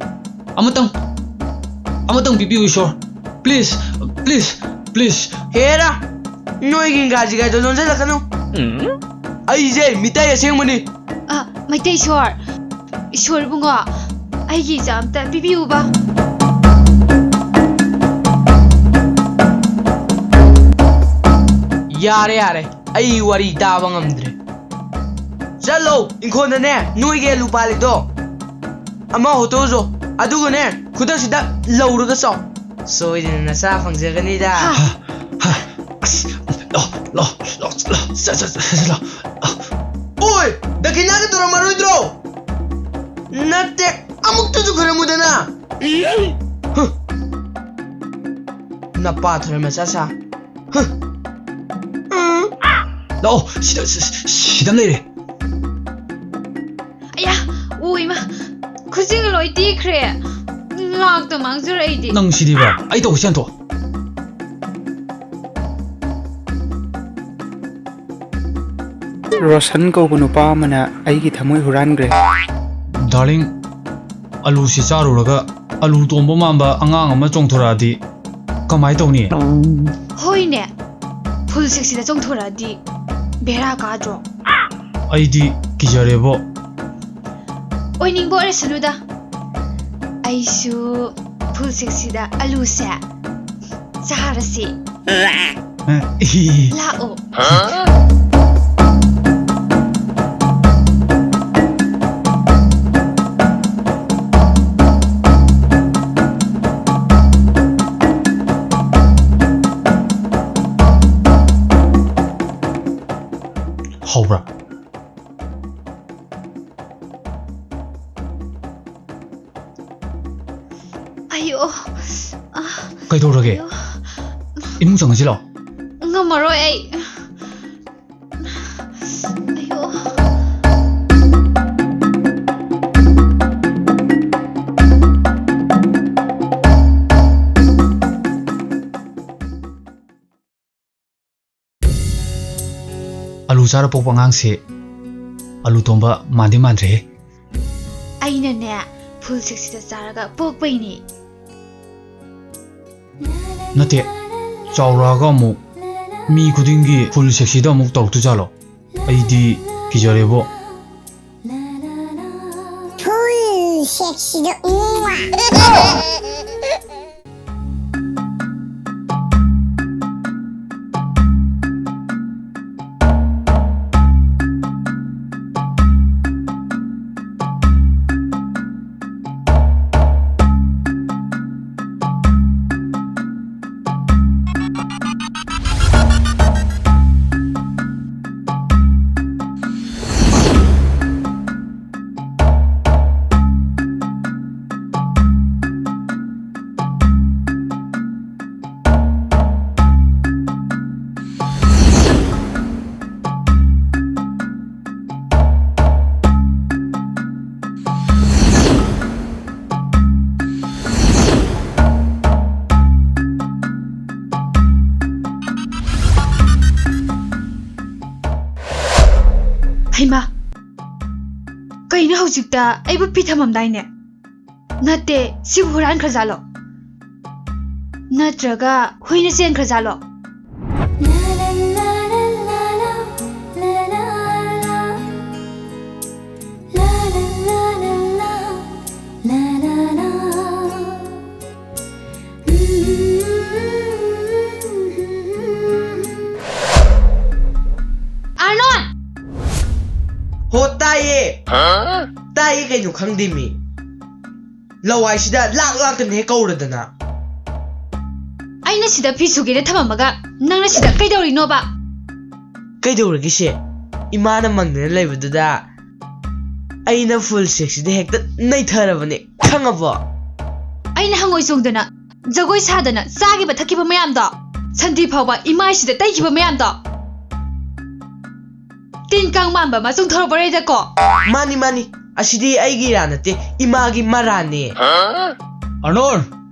ꯑꯃꯇꯪ, ꯑꯃꯇꯪ ꯄꯤꯕꯤꯌꯨ ꯏꯁꯣꯔ꯫ Please, please, please꯫ ꯍꯦꯔꯥ, ꯅꯣꯏꯒꯤ ꯏꯪꯒ꯭ꯔꯥꯖꯤ ꯒꯥꯏꯗꯣ ꯂꯣꯟꯁꯤꯜꯂꯛꯀꯅꯨ꯫ ꯑꯩꯁꯦ ꯃꯤꯇꯩ ꯑꯁꯦꯡꯕꯅꯤ꯫ ꯑ, ꯃꯩꯇꯩ ꯏꯁꯣꯔ, ꯏꯁꯣꯔ ꯏꯕꯨꯡꯉꯣ, ꯑꯩꯒꯤ ꯏꯆꯥ ꯑꯝꯇ ꯄꯤꯕꯤꯌꯨꯕ꯫ ꯌꯥꯔꯦ, ꯌꯥꯔꯦ, ꯑꯩ ꯋꯥꯔꯤ ꯇꯥꯕ ꯉꯝꯗ꯭ꯔꯦ꯫ ꯆꯠꯂꯣ, ꯏꯪꯈꯣꯜꯗꯅꯦ, ꯅꯣꯏꯒꯤ ꯑꯂꯨ ꯄꯥꯜꯂꯤꯗꯣ ꯑꯃ ꯍꯣꯠꯇꯣꯛꯎꯆꯣ, ꯑꯗꯨꯒꯅꯦ, ꯈꯨꯗꯛꯁꯤꯗ ꯂꯧꯔꯒ ꯆꯥꯎ꯫ ꯁꯣꯏꯗꯅ ꯅꯆꯥ ꯐꯪꯖꯒꯅꯤꯗ꯫ ꯍꯥ? ꯍꯥ? ꯑꯁ, ꯂꯥꯎ, ꯂꯥꯎ, ꯂꯥꯎ, ꯂꯥꯎ, ꯆꯠ, ꯆꯠ, ꯆꯠ, ꯆꯠ, ꯂꯥꯎ꯫ ꯑꯣꯏ, ꯗꯈꯤꯅꯥꯒ ꯇꯧꯔꯝꯃꯔꯣꯏꯗ꯭ꯔꯣ? ꯅꯠꯇꯦ, ꯑꯃꯨꯛꯇꯁꯨ ꯈꯣꯏꯔꯝꯃꯨꯗꯅ꯫ ꯍ꯫ ꯅꯄꯥ ꯊꯣꯏꯔꯝ ꯃꯆꯥ ꯁꯥ꯫ ꯍ꯫ ꯎꯝ꯫ ꯂꯥꯛꯑꯣ, ꯁꯤꯗ, ꯁꯤ-, ꯁꯤ-, ꯁꯤꯗ ꯑꯃ ꯂꯩꯔꯦ꯫ ꯑꯌꯥ, ꯑꯣ ꯏꯃꯥ, ꯈꯨꯖꯤꯟ ꯂꯣꯏ ꯇꯦꯛꯈ꯭ꯔꯦ꯫ ꯂꯥꯛꯇ ꯃꯥꯡꯖꯔꯦ ꯑꯩꯗꯤ꯫ ꯅꯪ ꯁꯤꯗꯤꯕ, ꯑꯩ ꯇꯧꯒꯦ ꯁꯦꯟꯊꯣꯛ꯫ ꯔꯣꯁꯟ ꯀꯧꯕ ꯅꯨꯄꯥ ꯑꯃꯅ ꯑꯩꯒꯤ ꯊꯃꯣꯏ ꯍꯨꯔꯥꯟꯈ꯭ꯔꯦ꯫ ꯗꯥꯔꯂꯤꯡ, ꯑꯂꯨꯁꯤ ꯆꯥꯔꯨꯔꯒ ꯑꯂꯨ ꯇꯣꯝꯕ ꯃꯥꯟꯕ ꯑꯉꯥꯡ ꯑꯃ ꯆꯣꯡꯊꯣꯔꯛꯑꯗꯤ ꯀꯃꯥꯏ ꯇꯧꯅꯤ? ꯍꯣꯏꯅꯦ, ꯐꯨꯜ ꯁꯦꯛꯁꯤꯗ ꯆꯣꯡꯊꯣꯔꯛꯑꯗꯤ ꯕꯦꯔꯥ ꯀꯥꯗ꯭ꯔꯣ? ꯑꯩꯗꯤ ꯀꯤꯖꯔꯦꯕꯣ꯫ ꯑꯣꯏꯅꯤꯡꯕ ꯑꯣꯏꯔꯁꯅꯨꯗ, ꯑꯩꯁꯨ ꯐꯨꯜ ꯁꯦꯛꯁꯤꯗ ꯑꯂꯨꯁꯦ ꯆꯥꯔꯁꯤ꯫ ꯂꯥꯛꯑꯣ꯫ ꯍꯧꯕ꯭ꯔꯥ? ꯑꯌꯣ꯫ ꯑ, ꯀꯩꯗꯧꯔꯒꯦ? ꯑꯌꯣ꯫ ꯏꯃꯨꯡ ꯆꯪꯉꯁꯤ ꯂꯥꯛꯑꯣ꯫ ꯉꯝꯃꯔꯣꯏ ꯑꯩ꯫ ꯑꯌꯣ꯫ ꯑꯂꯨ ꯆꯥꯔ ꯄꯣꯛꯄ ꯑꯉꯥꯡꯁꯦ ꯑꯂꯨ ꯇꯣꯝꯕ ꯃꯥꯟꯗꯤ ꯃꯥꯟꯗ꯭ꯔꯦꯍꯦ꯫ ꯑꯩꯅꯅꯦ, ꯐꯨꯜ ꯁꯦꯛꯁꯤꯗ ꯆꯥꯔꯒ ꯄꯣꯛꯄꯩꯅꯦ꯫ ꯅꯠꯇꯦ, ꯆꯥꯎꯔꯛꯑꯒ ꯑꯃꯨꯛ ꯃꯤ ꯈꯨꯗꯤꯡꯒꯤ ꯐꯨꯜ ꯁꯦꯛꯁꯤꯗ ꯑꯃꯨꯛ ꯇꯧꯔꯛꯇꯣꯏꯖꯥꯠꯂꯣ? ꯑꯩꯗꯤ ꯀꯤꯖꯔꯦꯕꯣ꯫ ꯐꯨꯜ ꯁꯦꯛꯁꯤꯗ ꯎꯪ ꯋꯥ꯫ ꯀꯩꯅꯣ, ꯍꯧꯖꯤꯛꯇ ꯑꯩꯕꯨ ꯐꯤ ꯊꯝꯃꯝꯗꯥꯏꯅꯦ? ꯅꯠꯇꯦ, ꯁꯤꯕꯨ ꯍꯨꯔꯥꯟꯈ꯭ꯔꯖꯥꯠꯂꯣ? ꯅꯠꯇ꯭ꯔꯒ ꯍꯨꯏꯅ ꯆꯦꯟꯈ꯭ꯔꯖꯥꯠꯂꯣ? ꯑꯥꯔꯅꯣꯟ! ꯍꯣ, ꯇꯥꯏꯌꯦ꯫ ꯇꯥꯏꯌꯦ, ꯀꯩꯅꯣ ꯈꯪꯗꯦ ꯃꯤ꯫ ꯂꯋꯥꯏꯁꯤꯗ ꯂꯥꯛ ꯂꯥꯛꯇꯅ ꯍꯦꯛ ꯀꯧꯔꯗꯅ꯫ ꯑꯩꯅ ꯁꯤꯗ ꯐꯤ ꯁꯨꯒꯦꯅ ꯊꯝꯃꯝꯃꯒ ꯅꯪꯅ ꯁꯤꯗ ꯀꯩꯗꯧꯔꯤꯅꯣꯕ? ꯀꯩꯗꯧꯔꯒꯦꯁꯦ? ꯏꯃꯥꯅ ꯃꯪꯗꯅ ꯂꯩꯕꯗꯨꯗ ꯑꯩꯅ ꯐꯨꯜ ꯁꯦꯛꯁꯤꯗ ꯍꯦꯛꯇ ꯅꯩꯊꯔꯕꯅꯦ, ꯈꯪꯉꯕꯣ? ꯑꯩꯅ ꯍꯪꯉꯣꯏ ꯆꯣꯡꯗꯅ, ꯖꯒꯣꯏ ꯁꯥꯗꯅ, ꯆꯥꯈꯤꯕ ꯊꯛꯈꯤꯕ ꯃꯌꯥꯝꯗꯣ, ꯁꯟꯊꯤ ꯐꯥꯎꯕ ꯏꯃꯥꯏꯁꯤꯗ ꯇꯩꯈꯤꯕ ꯃꯌꯥꯝꯗꯣ, ꯇꯤꯟ ꯀꯥꯡ ꯃꯥꯟꯕ ꯑꯃ ꯆꯣꯡꯊꯣꯔꯛꯄꯔꯦꯗꯀꯣ꯫ ꯃꯥꯅꯤ, ꯃꯥꯅꯤ, ꯑꯁꯤꯗꯤ ꯑꯩꯒꯤ ꯏꯔꯥ ꯅꯠꯇꯦ, ꯏꯃꯥꯒꯤ ꯃꯔꯥꯅꯦ꯫ ꯑꯥꯔꯅꯣꯟ!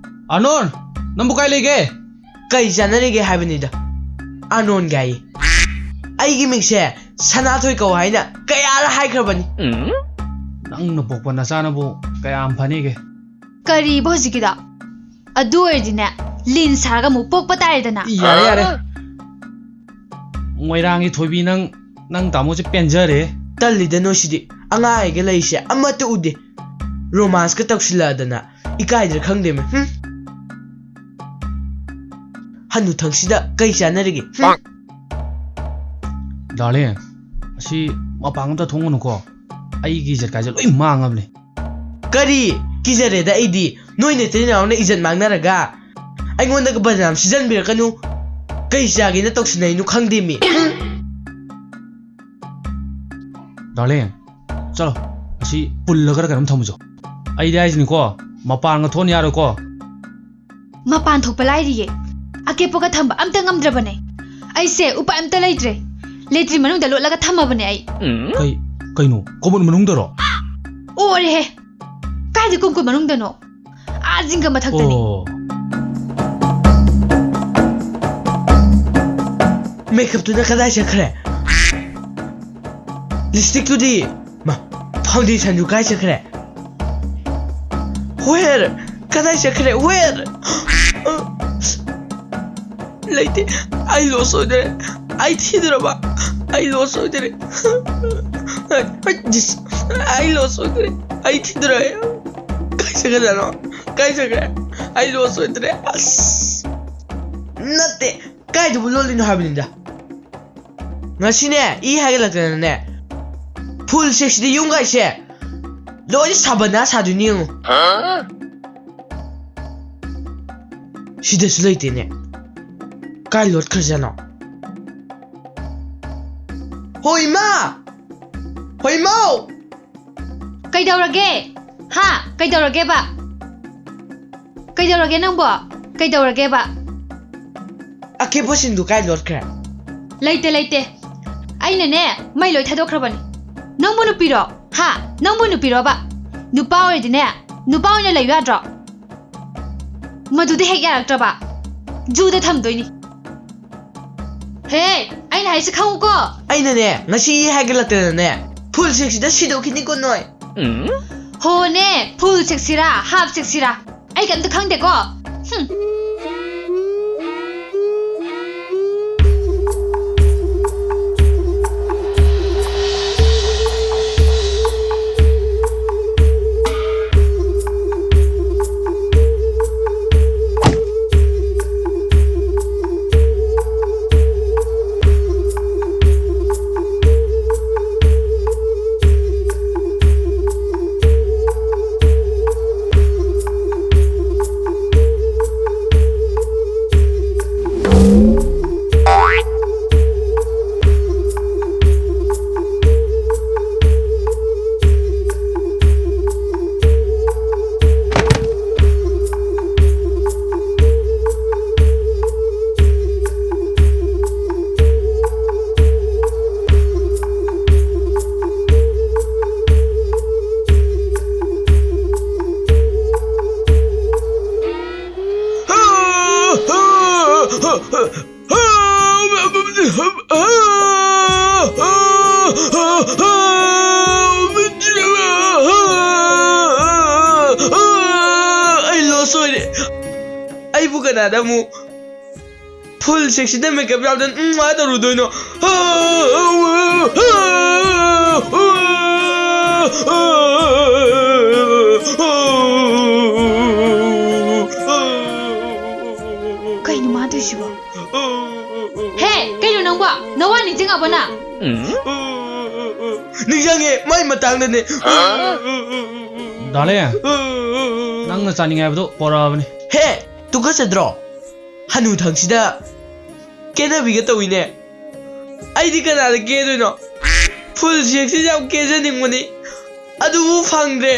ꯑꯥꯔꯅꯣꯟ! ꯅꯪꯕꯨ ꯀꯥꯏ ꯂꯩꯒꯦ? ꯀꯩ ꯆꯥꯟꯅꯔꯤꯒꯦ ꯍꯥꯏꯕꯅꯤꯗ, ꯑꯥꯔꯅꯣꯟꯒ ꯍꯥꯏꯌꯦ꯫ ꯑꯩꯒꯤ ꯃꯤꯡꯁꯦ ꯁꯅꯥꯊꯣꯏ ꯀꯧ ꯍꯥꯏꯅ ꯀꯌꯥꯔ ꯍꯥꯏꯈ꯭ꯔꯕꯅꯤ꯫ ꯅꯪꯅ ꯄꯣꯛꯄ ꯅꯆꯥꯅꯕꯨ ꯀꯌꯥꯝ ꯐꯅꯤꯒꯦ? ꯀꯔꯤꯕ ꯍꯧꯖꯤꯛꯀꯤꯗꯣ? ꯑꯗꯨ ꯑꯣꯏꯔꯗꯤꯅꯦ, ꯂꯤꯟ ꯁꯥꯔꯒ ꯑꯃꯨꯛ ꯄꯣꯛꯄ ꯇꯥꯔꯦꯗꯅ꯫ ꯌꯥꯔꯦ, ꯌꯥꯔꯦ꯫ ꯃꯣꯏꯔꯥꯡꯒꯤ ꯊꯣꯏꯕꯤ, ꯅꯪ, ꯅꯪ ꯇꯥꯃꯣꯁꯦ ꯄꯦꯟꯖꯔꯦ꯫ ꯇꯜꯂꯤꯗ ꯅꯣꯏꯁꯤꯗꯤ꯫ ꯑꯉꯥꯡ ꯑꯩꯒ ꯂꯩꯔꯤꯁꯦ ꯑꯃꯠꯇ ꯎꯗꯦ꯫ ꯔꯣꯃꯥꯟꯁꯀ ꯇꯧꯁꯤꯜꯂꯛꯑꯗꯅ ꯏꯀꯥꯏꯗ꯭ꯔꯥ ꯈꯪꯗꯦꯃꯤ꯫ ꯍꯨꯝ꯫ ꯍꯅꯨꯊꯪꯁꯤꯗ ꯀꯩ ꯆꯥꯟꯅꯔꯤꯒꯦ? ꯍꯨꯝ꯫ ꯗꯥꯔꯂꯤꯡ, ꯑꯁꯤ ꯃꯄꯥꯟ ꯑꯝꯇ ꯊꯣꯛꯎꯅꯨꯀꯣ꯫ ꯑꯩꯒꯤ ꯏꯖꯠ ꯀꯥꯏꯁꯦ ꯂꯣꯏ ꯃꯥꯡꯉꯕꯅꯦ꯫ ꯀꯔꯤ? ꯀꯤꯖꯔꯦꯗ ꯑꯩꯗꯤ꯫ ꯅꯣꯏ ꯅꯆꯤꯟ ꯅꯅꯥꯎꯅ ꯏꯖꯠ ꯃꯥꯡꯅꯔꯒ ꯑꯩꯉꯣꯟꯗꯒ ꯕꯗꯅꯥꯝ ꯁꯤꯖꯟꯕꯤꯔꯛꯀꯅꯨ꯫ ꯀꯩ ꯆꯥꯒꯦꯅ ꯇꯧꯁꯤꯟꯅꯩꯅꯣ ꯈꯪꯗꯦꯃꯤ꯫ ꯗꯥꯔꯂꯤꯡ, ꯆꯠꯂꯣ꯫ ꯑꯁꯤ ꯄꯨꯜꯂꯒꯔ ꯀꯩꯅꯣꯝ ꯊꯝꯃꯨꯆꯣ꯫ ꯑꯩꯗꯤ ꯍꯥꯏꯁꯤꯅꯤꯀꯣ, ꯃꯄꯥꯟꯒ ꯊꯣꯛꯅ ꯌꯥꯔꯣꯏꯀꯣ꯫ ꯃꯄꯥꯟ ꯊꯣꯛꯄ ꯂꯥꯏꯔꯤꯌꯦ, ꯑꯀꯦꯞꯄꯒ ꯊꯝꯕ ꯑꯝꯇ ꯉꯝꯗ꯭ꯔꯕꯅꯦ꯫ ꯑꯩꯁꯦ ꯎꯄꯥꯏ ꯑꯝꯇ ꯂꯩꯇ꯭ꯔꯦ꯫ ꯂꯦꯇ꯭ꯔꯤꯟ ꯃꯅꯨꯡꯗ ꯂꯣꯠꯂꯒ ꯊꯝꯃꯕꯅꯦ ꯑꯩ꯫ ꯀꯩ, ꯀꯩꯅꯣ? ꯀꯣꯃꯣꯠ ꯃꯅꯨꯡꯗꯔꯣ? ꯑꯣꯔꯦꯍꯦ! ꯀꯥꯏꯗ ꯀꯣꯃꯣꯠ ꯃꯅꯨꯡꯗꯅꯣ? ꯑꯥ ꯖꯤꯡꯒ ꯃꯊꯛꯇꯅꯤ꯫ ꯑꯣ꯫ ꯃꯦꯀꯞꯇꯨꯅ ꯀꯗꯥꯏ ꯆꯠꯈ꯭ꯔꯦ? ꯂꯤꯞꯁꯇꯤꯛꯇꯨꯗꯤ? ꯃꯥ, Foundation ꯗꯨ ꯀꯥꯏ ꯆꯠꯈ꯭ꯔꯦ? Where? ꯀꯗꯥꯏ ꯆꯠꯈ꯭ꯔꯦ? Where? ꯂꯩꯇꯦ꯫ ꯑꯩ lost ꯑꯣꯏꯗꯣꯔꯦ꯫ ꯑꯩ ꯊꯤꯗꯣꯔꯕ꯫ ꯑꯩ lost ꯑꯣꯏꯗꯣꯔꯦ꯫ ꯑꯩ lost ꯑꯣꯏꯗꯣꯔꯦ꯫ ꯑꯩ ꯊꯤꯗꯣꯔꯦ꯫ ꯀꯥꯏ ꯆꯠꯈ꯭ꯔꯖꯥꯠꯅꯣ? ꯀꯥꯏ ꯆꯠꯈ꯭ꯔꯦ? ꯑꯩ lost ꯑꯣꯏꯗꯣꯔꯦ꯫ ꯑꯁ! ꯅꯠꯇꯦ꯫ ꯀꯥꯏꯗꯕꯨ ꯂꯣꯠꯂꯤꯅꯣ ꯍꯥꯏꯕꯅꯤꯗ꯫ ꯉꯁꯤꯅꯦ, ꯏ ꯍꯥꯏꯒꯠꯂꯛꯇꯅꯅꯦ, full six ꯁꯤꯗ ꯌꯨꯝꯒꯥꯏꯁꯦ ꯂꯣꯏꯅ ꯁꯥꯕꯅꯥ ꯁꯥꯗꯣꯏꯅꯤ ꯌꯦꯡꯉꯨ꯫ ꯁꯤꯗꯁꯨ ꯂꯩꯇꯦꯅꯦ꯫ ꯀꯥꯏ ꯂꯣꯠꯈ꯭ꯔꯖꯥꯠꯅꯣ? ꯍꯣ ꯏꯃꯥ! ꯍꯣ ꯏꯃꯧ! ꯀꯩꯗꯧꯔꯒꯦ? ꯍꯥ? ꯀꯩꯗꯧꯔꯒꯦꯕ? ꯀꯩꯗꯧꯔꯒꯦ ꯅꯪꯕꯣ? ꯀꯩꯗꯧꯔꯒꯦꯕ? ꯑꯀꯦꯕꯁꯤꯡꯗꯨ ꯀꯥꯏ ꯂꯣꯠꯈ꯭ꯔꯦ? ꯂꯩꯇꯦ, ꯂꯩꯇꯦ꯫ ꯑꯩꯅꯅꯦ, ꯃꯩ ꯂꯣꯏ ꯊꯥꯗꯣꯛꯈ꯭ꯔꯕꯅꯤ꯫ ꯅꯪꯕꯨ ꯅꯨꯄꯤꯔꯣ? ꯍꯥ? ꯅꯪꯕꯨ ꯅꯨꯄꯤꯔꯣꯕ? ꯅꯨꯄꯥ ꯑꯣꯏꯔꯗꯤꯅꯦ, ꯅꯨꯄꯥ ꯑꯣꯏꯅ ꯂꯩꯌꯨ ꯌꯥꯗ꯭ꯔꯣ? ꯃꯗꯨꯗꯤ ꯍꯦꯛ ꯌꯥꯔꯛꯇ꯭ꯔꯕ, ꯖꯨꯗ ꯊꯝꯗꯣꯏꯅꯤ꯫ ꯍꯦ, ꯑꯩꯅ ꯍꯥꯏꯁꯦ ꯈꯪꯉꯨꯀꯣ꯫ ꯑꯩꯅꯅꯦ, ꯉꯁꯤ ꯏ ꯍꯥꯏꯒꯠꯂꯛꯇꯅꯅꯦ, full six ꯁꯤꯗ ꯁꯤꯗꯣꯛꯈꯤꯅꯤꯀꯣ ꯅꯣꯏ꯫ ꯍꯣꯅꯦ, full six ꯁꯤꯔꯥ, half six ꯁꯤꯔꯥ? ꯑꯩ ꯀꯩꯝꯇ ꯈꯪꯗꯦꯀꯣ꯫ ꯍꯨꯝ꯫ ꯑꯩꯕꯨ ꯀꯅꯥꯗ ꯑꯃꯨꯛ ꯐꯨꯜ ꯁꯦꯛꯁꯤꯗ ꯃꯦꯀꯞ ꯌꯥꯎꯗꯅ ꯎꯝ ꯃꯥ ꯇꯧꯔꯨꯗꯣꯏꯅꯣ? ꯀꯩꯅꯣ ꯃꯥ ꯇꯧꯏꯁꯤꯕꯣ? ꯍꯦ, ꯀꯩꯅꯣ ꯅꯪꯕꯣ? ꯅꯋꯥ ꯅꯤꯡꯁꯤꯡꯉꯕꯣ ꯅꯪ? ꯅꯤꯡꯁꯤꯡꯉꯦ, ꯃꯥꯏ ꯃꯇꯥꯡꯗꯅꯦ꯫ ꯗꯥꯂꯦ, ꯅꯪꯅ ꯆꯥꯅꯤꯡꯉꯦ ꯍꯥꯏꯕꯗꯣ ꯄꯣꯔꯛꯑꯕꯅꯤ꯫ ꯍꯦ, ꯇꯨꯀꯠꯆꯗ꯭ꯔꯣ? ꯍꯅꯨꯊꯪꯁꯤꯗ ꯀꯦꯅꯕꯤꯒ ꯇꯧꯏꯅꯦ꯫ ꯑꯩꯗꯤ ꯀꯅꯥꯗ ꯀꯦꯗꯣꯏꯅꯣ? ꯐꯨꯜ ꯁꯦꯛꯁꯤ ꯌꯥꯝ ꯀꯦꯖꯅꯤꯡꯕꯅꯤ, ꯑꯗꯨꯕꯨ ꯐꯪꯗ꯭ꯔꯦ꯫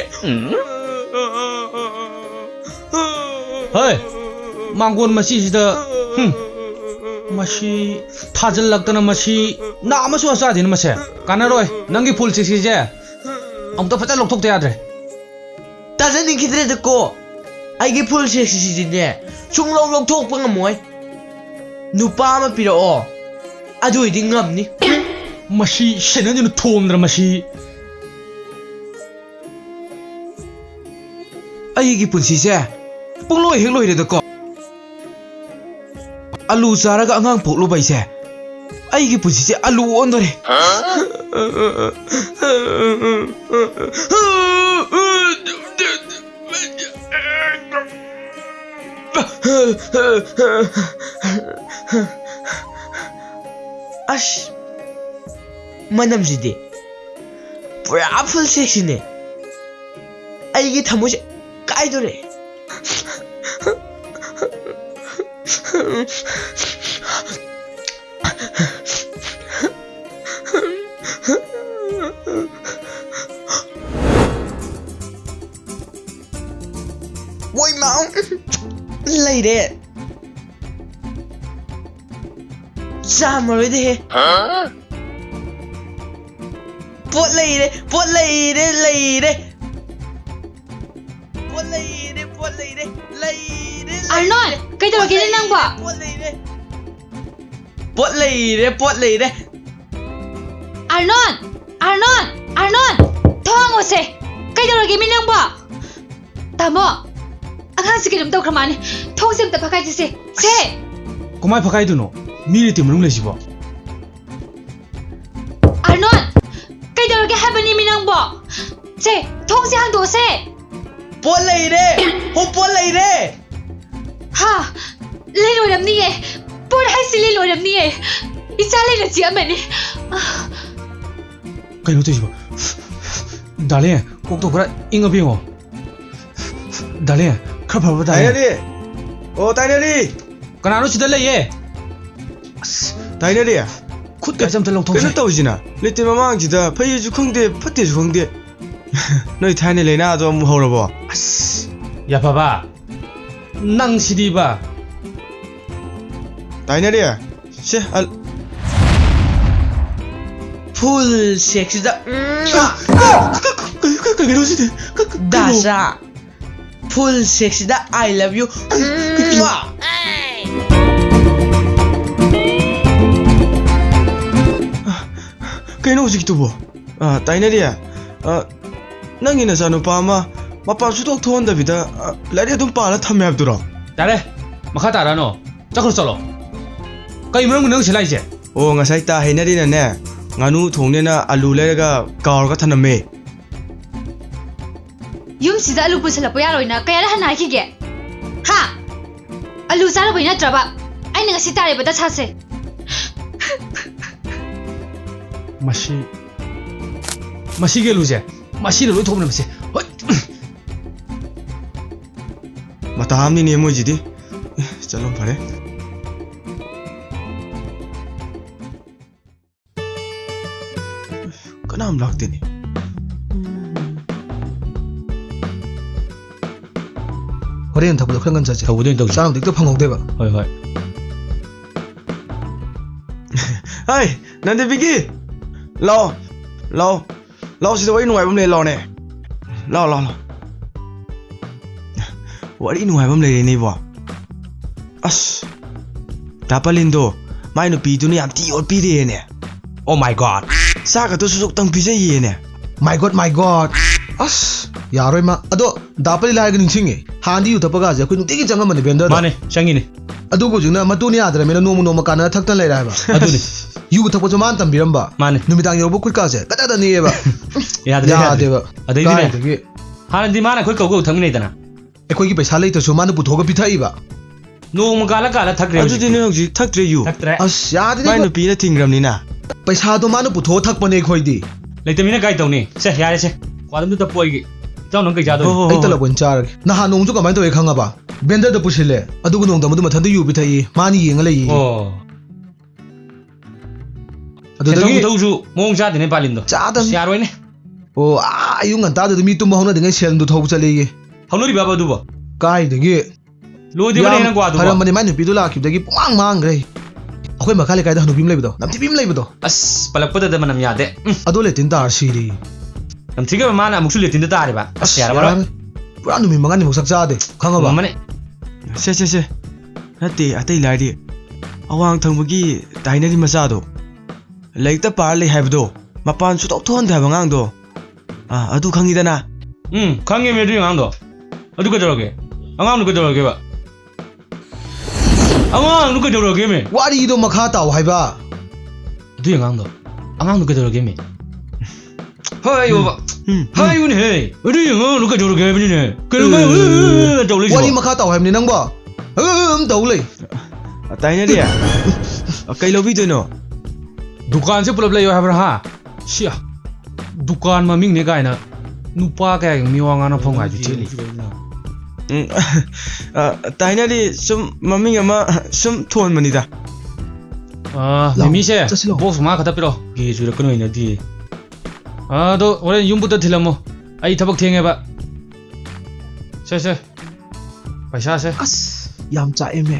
ꯍꯣꯏ, ꯃꯥꯡꯒꯣꯟ ꯃꯆꯤꯁꯤꯗ, ꯍꯨꯝ, ꯃꯁꯤ ꯊꯥꯖꯤꯜꯂꯛꯇꯅ ꯃꯁꯤ ꯅꯥ ꯑꯃꯁꯨ ꯆꯥꯗꯦꯅ ꯃꯁꯦ꯫ ꯀꯥꯟꯅꯔꯣꯏ, ꯅꯪꯒꯤ ꯐꯨꯜ ꯁꯦꯛꯁꯤꯁꯦ ꯑꯃꯨꯛꯇ ꯐꯖꯅ ꯂꯧꯊꯣꯛꯇ ꯌꯥꯗ꯭ꯔꯦ꯫ ꯇꯥꯖꯅꯤꯡꯈꯤꯗ꯭ꯔꯦꯗꯀꯣ꯫ ꯑꯩꯒꯤ ꯐꯨꯜ ꯁꯦꯛꯁꯤꯁꯤꯗꯤꯅꯦ ꯁꯨꯡꯂꯧ ꯂꯧꯊꯣꯛꯄ ꯉꯝꯃꯣꯏ꯫ ꯅꯨꯄꯥ ꯑꯃ ꯄꯤꯔꯛꯑꯣ, ꯑꯗꯨ ꯑꯣꯏꯗꯤ ꯉꯝꯅꯤ꯫ ꯃꯁꯤ ꯁꯦꯟꯅꯗꯨꯅ ꯊꯣꯝꯗ꯭ꯔ ꯃꯁꯤ꯫ ꯑꯩꯒꯤ ꯄꯨꯟꯁꯤꯁꯦ ꯄꯨꯡꯂꯣꯏ ꯍꯦꯛ ꯂꯣꯏꯔꯦꯗꯀꯣ꯫ ꯑꯂꯨ ꯆꯥꯔꯒ ꯑꯉꯥꯡ ꯄꯣꯛꯂꯨꯕ ꯑꯩꯁꯦ, ꯑꯩꯒꯤ ꯄꯨꯟꯁꯤꯁꯦ ꯑꯂꯨ ꯑꯣꯟꯗꯣꯔꯦ꯫ ꯑꯁ, ꯃꯅꯝꯁꯤꯗꯤ ꯄꯨꯔꯥ ꯐꯨꯜ ꯁꯦꯛꯁꯤꯅꯦ꯫ ꯑꯩꯒꯤ ꯊꯃꯣꯏꯁꯦ ꯀꯥꯏꯗꯣꯔꯦ꯫ ꯋꯣꯏ ꯃꯥꯎ! ꯂꯩꯔꯦ꯫ ꯆꯥꯝꯃꯔꯣꯏꯗꯍꯦ꯫ ꯄꯣꯠ ꯂꯩꯔꯦ, ꯄꯣꯠ ꯂꯩꯔꯦ, ꯂꯩꯔꯦ꯫ ꯄꯣꯠ ꯂꯩꯔꯦ, ꯄꯣꯠ ꯂꯩꯔꯦ, ꯂꯩꯔꯦ, ꯂꯩꯔꯦ꯫ ꯑꯔꯅꯣꯟ, ꯀꯩꯗꯧꯔꯒꯦꯅꯦ ꯅꯪꯕꯣ? ꯄꯣꯠ ꯂꯩꯔꯦ꯫ ꯄꯣꯠ ꯂꯩꯔꯦ, ꯄꯣꯠ ꯂꯩꯔꯦ꯫ ꯑꯔꯅꯣꯟ! ꯑꯔꯅꯣꯟ! ꯑꯔꯅꯣꯟ! ꯊꯣꯡꯉꯣꯁꯦ! ꯀꯩꯗꯧꯔꯒꯦ ꯃꯤ ꯅꯪꯕꯣ? ꯇꯥꯃꯣ! ꯑꯉꯥꯡꯁꯤ ꯀꯩꯅꯣꯝ ꯇꯧꯈ꯭ꯔ ꯃꯥꯜꯂꯦ꯫ ꯊꯣꯡꯁꯦ ꯑꯝꯇ ꯐꯛꯀꯥꯏꯁꯤꯁꯦ꯫ ꯁꯦ! ꯀꯃꯥꯏ ꯐꯛꯀꯥꯏꯗꯣꯏꯅꯣ? ꯃꯤ ꯂꯩꯇꯦ ꯃꯅꯨꯡ ꯂꯩꯁꯤꯕꯣ꯫ ꯑꯥꯔꯅꯣꯟ! ꯀꯩꯗꯧꯔꯒꯦ ꯍꯥꯏꯕꯅꯤ ꯃꯤ ꯅꯪꯕꯣ? ꯁꯦ, ꯊꯣꯡꯁꯦ ꯍꯥꯡꯗꯣꯛꯑꯣꯁꯦ꯫ ꯄꯣꯠ ꯂꯩꯔꯦ! ꯍꯣ, ꯄꯣꯠ ꯂꯩꯔꯦ! ꯍꯥ? ꯂꯩ ꯑꯣꯏꯔꯝꯅꯤꯌꯦ꯫ ꯄꯣꯠ ꯍꯥꯏꯁꯤ ꯂꯩ ꯑꯣꯏꯔꯝꯅꯤꯌꯦ꯫ ꯏꯆꯥ ꯂꯩꯅ ꯆꯤꯛꯑꯝꯃꯅꯤ꯫ ꯀꯩꯅꯣ ꯇꯧꯔꯤꯁꯤꯕꯣ? ꯗꯥꯔꯂꯤꯡ, ꯀꯣꯛꯇꯣ ꯈꯔ ꯏꯪꯉ ꯌꯦꯡꯉꯣ꯫ ꯗꯥꯔꯂꯤꯡ, ꯈꯔ ꯐꯔꯕ ꯗꯥꯔꯂꯤꯡ? ꯇꯥꯏꯅꯔꯤ! ꯑꯣ, ꯇꯥꯏꯅꯔꯤ! ꯀꯅꯥꯅꯣ ꯁꯤꯗ ꯂꯩꯌꯦ? ꯑꯁ, ꯇꯥꯏꯅꯔꯤ! ꯈꯨꯠꯀꯁꯦ ꯑꯝꯇ ꯂꯧꯊꯣꯛꯁꯦ꯫ ꯀꯩꯅꯣ ꯇꯧꯔꯤꯁꯤꯅ? ꯂꯦꯇ꯭ꯔꯤꯟ ꯃꯃꯥꯡꯁꯤꯗ ꯐꯩꯁꯨ ꯈꯪꯗꯦ, ꯐꯠꯇꯦꯁꯨ ꯈꯪꯗꯦ꯫ ꯅꯣꯏ ꯊꯥꯏꯅ ꯂꯥꯏꯅꯥꯗꯣ ꯑꯃꯨꯛ ꯍꯧꯔꯕꯣ? ꯑꯁ, ꯌꯥꯐꯕ, ꯅꯪ ꯁꯤꯗꯤꯕ꯫ ꯇꯥꯏꯅꯔꯤ! ꯁꯦ, ꯑꯜ-, full sexꯁꯤꯗ, ꯀ-, ꯀ-, ꯀ-, ꯀ-, ꯀꯩꯅꯣ ꯁꯤꯗꯤ? ꯀ-, ꯀ-, ꯀꯩꯅꯣ? ꯗꯥꯁꯥ, full sexꯁꯤꯗ I love you꯫ ꯀꯩꯅꯣ ꯍꯧꯖꯤꯛꯀꯤꯗꯨꯕꯣ? ꯑ, ꯇꯥꯏꯅꯔꯤ, ꯑ, ꯅꯪꯒꯤ ꯅꯆꯥꯅꯨꯄꯥ ꯑꯃ ꯃꯄꯥꯟ ꯁꯨꯊꯣꯛ ꯊꯣꯛꯍꯟꯗꯕꯤꯗ, ꯑ, ꯂꯥꯏꯔꯤꯛ ꯑꯗꯨꯝ ꯄꯥꯍꯜꯂ ꯊꯝꯃꯦ ꯍꯥꯏꯕꯗꯨꯔꯣ? ꯌꯥꯔꯦ, ꯃꯈꯥ ꯇꯥꯔꯛꯑꯅꯣ꯫ ꯆꯠꯈ꯭ꯔꯣ, ꯆꯠꯂꯣ꯫ ꯀꯩ ꯃꯔꯝꯒꯤꯅꯣ ꯅꯪ ꯁꯤ ꯂꯥꯛꯏꯁꯦ? ꯑꯣ, ꯉꯁꯥꯏ ꯇꯥ ꯍꯩꯅꯔꯤꯅꯅꯦ, ꯉꯥꯅꯨ ꯊꯣꯡꯅꯦꯅ ꯑꯂꯨ ꯂꯩꯔꯒ ꯀꯥꯎꯔꯒ ꯊꯅꯝꯃꯦ꯫ ꯌꯨꯝꯁꯤꯗ ꯑꯂꯨ ꯄꯨꯁꯜꯂꯛꯄ ꯌꯥꯔꯣꯏꯅ ꯀꯌꯥꯔꯛ ꯍꯟꯅ ꯍꯥꯏꯈꯤꯒꯦ? ꯍꯥ? ꯑꯂꯨ ꯆꯥꯔꯨꯕꯩ ꯅꯠꯇ꯭ꯔꯕ ꯑꯩꯅ ꯉꯁꯤ ꯇꯥꯔꯤꯕ ꯗꯁꯥꯁꯦ? ꯃꯁꯤ, ꯃꯁꯤꯒꯤ ꯑꯂꯨꯁꯦ, ꯃꯁꯤꯅ ꯂꯣꯏ ꯊꯣꯛꯅꯕꯁꯦ꯫ ꯍꯣꯏ꯫ ꯃꯇꯥ ꯑꯃꯅꯤꯅꯦ ꯃꯣꯏꯁꯤꯗꯤ꯫ ꯑꯦ, ꯆꯠꯂꯝ ꯐꯔꯦ꯫ ꯀꯅꯥꯝ ꯂꯥꯛꯇꯦꯅꯦ꯫ ꯍꯣꯔꯦꯟ ꯊꯕꯛꯇꯣ ꯈꯔ ꯉꯟꯅ ꯆꯠꯁꯦ꯫ ꯊꯧꯕꯗ ꯑꯣꯏꯅ ꯇꯧꯁꯤ꯫ ꯆꯥꯅꯕꯗꯤ ꯍꯦꯛꯇ ꯐꯪꯍꯧꯗꯦꯕ꯫ ꯍꯣꯏ, ꯍꯣꯏ꯫ ꯍꯥꯏ, ꯅꯟꯗꯤ ꯄꯤꯒꯤ! ꯂꯥꯛꯑꯣ, ꯂꯥꯛꯑꯣ, ꯂꯥꯛꯑꯣ, ꯁꯤꯗ ꯋꯥꯔꯤ ꯅꯨꯡꯉꯥꯏꯕ ꯑꯃ ꯂꯩ, ꯂꯥꯛꯑꯣꯅꯦ꯫ ꯂꯥꯛꯑꯣ, ꯂꯥꯛꯑꯣ, ꯂꯥꯛꯑꯣ꯫ ꯋꯥꯔꯤ ꯅꯨꯡꯉꯥꯏꯕ ꯑꯃ ꯂꯩꯔꯦꯅꯦ, ꯏꯕꯣ꯫ ꯑꯁ, ꯗꯥ ꯄꯂꯤꯟꯗꯣ, ꯃꯥꯏ ꯅꯨꯄꯤꯗꯨꯅ ꯌꯥꯝ ꯊꯤ ꯑꯣꯠꯄꯤꯔꯦꯅꯦ꯫ Oh my God! ꯆꯥꯛꯀꯗꯣ ꯁꯨꯛꯇꯪ ꯄꯤꯖꯩꯌꯦꯅꯦ꯫ My God, my God! ꯑꯁ, ꯌꯥꯔꯣꯏ ꯃꯥ꯫ ꯑꯗꯣ, ꯗꯥ ꯄꯂꯤꯟ ꯍꯥꯏꯔꯒ ꯅꯤꯡꯁꯤꯡꯉꯦ꯫ ꯍꯥꯟꯅꯗꯤ ꯌꯨ ꯊꯛꯄꯒꯥꯁꯦ ꯑꯩꯈꯣꯏ ꯅꯨꯡꯇꯤꯒꯤ ꯆꯪꯉꯝꯕꯅꯤ ꯕꯦꯟꯗꯔꯗ꯫ ꯃꯥꯅꯦ, ꯆꯪꯉꯤꯅꯦ꯫ ꯑꯗꯨꯒ ꯍꯧꯖꯤꯛꯅ ꯃꯇꯨꯅ ꯌꯥꯗ꯭ꯔꯕꯅꯤꯅ ꯅꯣꯡꯃ ꯅꯣꯡꯃ ꯀꯥꯟꯅ ꯊꯛꯇꯅ ꯂꯩꯔꯦ ꯍꯥꯏꯕ꯫ ꯑꯗꯨꯅꯤ꯫ ꯌꯨ ꯊꯛꯄꯁꯨ ꯃꯥꯅ ꯇꯝꯕꯤꯔꯝꯕ꯫ ꯃꯥꯅꯦ꯫ ꯅꯨꯃꯤꯗꯥꯡ ꯌꯧꯔꯛꯄ ꯈꯨꯠꯀꯥꯁꯦ ꯀꯗꯥꯗꯅꯦꯕ꯫ ꯌꯥꯗ꯭ꯔꯦ, ꯌꯥꯗ꯭ꯔꯦ꯫ ꯌꯥꯗꯦꯕ꯫ ꯑꯗꯩꯗꯤꯅꯦ, ꯀꯥꯏꯗꯒꯤ? ꯍꯥꯟꯅꯗꯤ ꯃꯥꯅ ꯑꯩꯈꯣꯏ ꯀꯧ ꯀꯧ ꯊꯛꯃꯤꯟꯅꯩꯗꯅ꯫ ꯑꯩꯈꯣꯏꯒꯤ ꯄꯩꯁꯥ ꯂꯩꯇ꯭ꯔꯁꯨ ꯃꯥꯅ ꯄꯨꯊꯣꯛꯑꯒ ꯄꯤꯊꯛꯏꯕ꯫ ꯅꯣꯡꯃ ꯀꯥꯜꯂ ꯀꯥꯜꯂ ꯊꯛꯈ꯭ꯔꯦ ꯑꯗꯨꯗꯤ ꯍꯧꯖꯤꯛꯇꯤ꯫ ꯅꯣꯏ ꯍꯧꯖꯤꯛ ꯊꯛꯇ꯭ꯔꯦ ꯌꯨ? ꯊꯛꯇ꯭ꯔꯦ꯫ ꯑꯁ, ꯌꯥꯗ꯭ꯔꯦ ꯃꯥꯏ ꯑꯩꯈꯣꯏ꯫ ꯅꯨꯄꯤꯅ ꯊꯤꯡꯈ꯭ꯔꯕꯅꯤꯅ꯫ ꯄꯩꯁꯥꯗꯣ ꯃꯥꯅ ꯄꯨꯊꯣꯛꯑ ꯊꯛꯄꯅꯦ ꯑꯩꯈꯣꯏꯗꯤ꯫ ꯂꯩꯇꯃꯤꯅ ꯀꯥꯏ ꯇꯧꯅꯤ? ꯁꯦ, ꯌꯥꯔꯦꯁꯦ꯫ ꯀ꯭ꯋꯥꯗꯣ ꯑꯝꯇ ꯇꯞꯄꯣ ꯑꯩꯒꯤ꯫ ꯏꯇꯥꯎ ꯅꯪ ꯀꯩ ꯆꯥꯗꯣꯏꯅꯣ? ꯍꯣ, ꯍꯣ, ꯑꯩ ꯍꯣ꯫ ꯇꯂꯞ ꯑꯣꯏꯅ ꯆꯥꯔꯒꯦ꯫ ꯅꯍꯥꯟ ꯅꯣꯡꯁꯨ ꯀꯃꯥꯏꯅ ꯇꯧꯋꯦ ꯈꯪꯉꯕ? ꯕꯦꯟꯗꯔꯗ ꯄꯨꯁꯤꯜꯂꯦ꯫ ꯑꯗꯨꯒ ꯅꯣꯡꯗꯝꯕꯗꯨ ꯃꯊꯟꯇ ꯌꯨ ꯄꯤꯊꯛꯏ꯫ ꯃꯥꯅ ꯌꯦꯡꯉ ꯂꯩꯌꯦ꯫ ꯑꯣ꯫ ꯑꯗꯨꯗꯒꯤ ꯁꯦꯟꯊꯣꯛ ꯈꯨꯊꯧꯁꯨ ꯃꯑꯣꯡ ꯆꯥꯗꯦꯅꯦ ꯄꯥꯂꯤꯟꯗꯣ꯫ ꯆꯥꯗꯕꯅꯤ꯫ ꯑꯁ, ꯌꯥꯔꯣꯏꯅꯦ꯫ ꯑꯣ, ꯑꯥ, ꯑꯌꯨꯛ ꯉꯟꯇꯥꯗꯨꯗ ꯃꯤ ꯇꯨꯝꯕ ꯍꯧꯅꯗ꯭ꯔꯤꯉꯩ ꯁꯦꯜꯗꯨ ꯊꯧꯕ ꯆꯠꯂꯦꯌꯦ꯫ ꯍꯧꯅꯔꯤꯕꯕ ꯑꯗꯨꯕꯣ? ꯀꯥꯏꯗꯒꯤ? ꯂꯣꯏꯗ꯭ꯔꯤꯕꯅꯦ ꯌꯥꯝ ꯅꯪ ꯀ꯭ꯋꯥꯗꯨꯕꯣ? ꯐꯔꯝꯕꯅꯤ, ꯃꯥꯏ ꯅꯨꯄꯤꯗꯨ ꯂꯥꯛꯈꯤꯕꯗꯒꯤ ꯄꯨꯡꯃꯥꯡ ꯃꯥꯡꯈ꯭ꯔꯦ꯫ ꯑꯩꯈꯣꯏ ꯃꯈꯥ ꯂꯩꯀꯥꯏꯗ ꯍꯅꯨꯕꯤ ꯑꯃ ꯂꯩꯕꯗꯣ, ꯅꯝꯊꯤꯕꯤ ꯑꯃ ꯂꯩꯕꯗꯣ꯫ ꯑꯁ, ꯄꯜꯂꯛꯄꯗꯗ ꯃꯅꯝ ꯌꯥꯗꯦ꯫ ꯎꯝ꯫ ꯑꯗꯣ ꯂꯦꯇꯤꯟ ꯇꯥꯔ ꯁꯤꯔꯦ꯫ ꯅꯝꯊꯤꯒꯕ ꯃꯥꯅ ꯑꯃꯨꯛꯁꯨ ꯂꯦꯇꯤꯟꯗ ꯇꯥꯔꯤꯕ꯫ ꯑꯁ, ꯑꯁ, ꯌꯥꯔꯝꯃꯔꯣꯏ꯫ ꯌꯥꯔꯝꯃꯔꯣꯏ꯫ ꯄꯨꯔꯥ ꯅꯨꯃꯤꯠ ꯃꯉꯥꯅꯤꯃꯨꯛ ꯆꯥꯛ ꯆꯥꯗꯦ, ꯈꯪꯉꯕ? ꯉꯝꯃꯅꯤ꯫ ꯁꯦ, ꯁꯦ, ꯁꯦ꯫ ꯅꯠꯇꯦ, ꯑꯇꯩ ꯂꯥꯏꯔꯤ꯫ ꯑꯋꯥꯡ ꯊꯪꯕꯒꯤ ꯇꯥꯏꯅꯔꯤ ꯃꯆꯥꯗꯣ꯫ ꯂꯥꯏꯔꯤꯛꯇ ꯄꯥꯔ ꯂꯩ ꯍꯥꯏꯕꯗꯣ꯫ ꯃꯄꯥꯟ ꯁꯨꯇꯣꯛ ꯊꯣꯛꯍꯟꯗꯦ ꯍꯥꯏꯕ ꯑꯉꯥꯡꯗꯣ꯫ ꯑꯥ, ꯑꯗꯨ ꯈꯪꯉꯤꯗꯅ꯫ ꯎꯝ, ꯈꯪꯉꯦꯃꯦ ꯑꯗꯨꯒꯤ ꯑꯉꯥꯡꯗꯣ꯫ ꯑꯗꯨ ꯀꯩꯗꯧꯔꯒꯦ? ꯑꯉꯥꯡꯗꯣ ꯀꯩꯗꯧꯔꯒꯦꯕ? ꯑꯉꯥꯡꯗꯣ ꯀꯩꯗꯧꯔꯒꯦꯃꯦ? ꯋꯥꯔꯤꯗꯣ ꯃꯈꯥ ꯇꯥꯎ ꯍꯥꯏꯕ꯫ ꯑꯗꯨꯒꯤ ꯑꯉꯥꯡꯗꯣ, ꯑꯉꯥꯡꯗꯣ ꯀꯩꯗꯧꯔꯒꯦꯃꯦ? ꯍꯥꯏꯌꯣꯕ꯫ ꯎꯝ, ꯎꯝ꯫ ꯍꯥꯏꯌꯨꯅꯦꯍꯦ꯫ ꯑꯗꯨꯒꯤ ꯑꯉꯥꯡꯗꯣ ꯀꯩꯗꯧꯔꯒꯦ ꯍꯥꯏꯕꯅꯤꯅꯦ? ꯀꯩꯅꯣ ꯃꯥ ꯎꯝ꯫ ꯇꯧ ꯂꯩꯁꯤꯕꯣ? ꯋꯥꯔꯤ ꯃꯈꯥ ꯇꯥꯎ ꯍꯥꯏꯕꯅꯤ ꯅꯪꯕꯣ꯫ ꯎꯝ, ꯇꯧ ꯂꯩ꯫ ꯇꯥꯏꯅꯔꯤ꯫ ꯀꯩ ꯂꯧꯕꯤꯗꯣꯏꯅꯣ? ꯗꯨꯀꯥꯟꯁꯦ ꯄꯨꯂꯞ ꯂꯩꯌꯣ ꯍꯥꯏꯕ꯭ꯔꯥ ꯍꯥ? ꯁꯤꯌꯥ꯫ ꯗꯨꯀꯥꯟ ꯃꯃꯤꯡꯅꯦ ꯀꯥꯏꯅ ꯅꯨꯄꯥ ꯀꯌꯥꯒꯤ ꯃꯤ ꯋꯥ ꯉꯥꯡꯅꯐꯝ ꯀꯥꯏꯁꯨ ꯊꯤꯜꯂꯤ꯫ ꯎꯝ, ꯑ, ꯇꯥꯏꯅꯔꯤ ꯁꯨꯝ ꯃꯃꯤꯡ ꯑꯃ ꯁꯨꯝ ꯊꯣꯟꯕꯅꯤꯗ꯫ ꯑ, ꯂꯥꯎ, ꯃꯤꯃꯤꯁꯦ, ꯆꯠꯁꯤ ꯂꯥꯎ꯫ Box ꯃꯉꯥ ꯈꯛꯇ ꯄꯤꯔꯛꯑꯣ꯫ ꯒꯦ ꯆꯨꯔꯛꯀꯅꯨ ꯍꯩꯅꯗꯤꯌꯦ꯫ ꯑ, ꯑꯗꯣ ꯍꯣꯔꯦꯟ ꯌꯨꯝꯕꯨꯗ ꯊꯤꯜꯂꯝꯃꯣ꯫ ꯑꯩ ꯊꯕꯛ ꯊꯦꯡꯉꯦꯕ꯫ ꯁꯦ, ꯁꯦ꯫ ꯄꯩꯁꯥꯁꯦ꯫ ꯑꯁ, ꯌꯥꯝ ꯆꯥꯛꯑꯦꯃꯦ꯫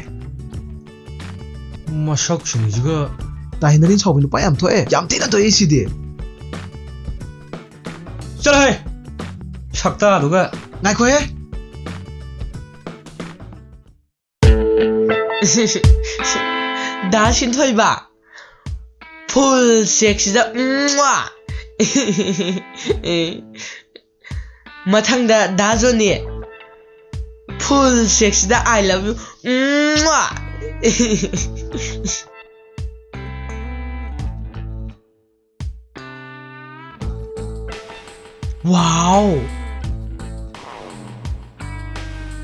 ꯃꯁꯛꯁꯤꯡꯁꯤꯒ꯫ ꯇꯥꯏꯅꯔꯤ ꯁꯥꯎꯕꯤ ꯅꯨꯄꯥ ꯌꯥꯝ ꯊꯣꯛꯑꯦ꯫ ꯌꯥꯝ ꯊꯤꯅ ꯊꯣꯛꯑꯦ ꯁꯤꯗꯤ꯫ ꯆꯠꯂꯣꯍꯦ! ꯁꯛꯇꯥꯗꯨꯒ꯫ ꯉꯥꯏꯈꯣꯍꯦ! ꯗꯥ ꯁꯤꯟꯊꯣꯏꯕ, full sexꯁꯤꯗ, ꯃꯊꯪꯗ ꯗꯥ ꯖꯣꯅꯤ꯫ Full sexy the I love you. ꯃ꯭ꯋꯥ! Wow!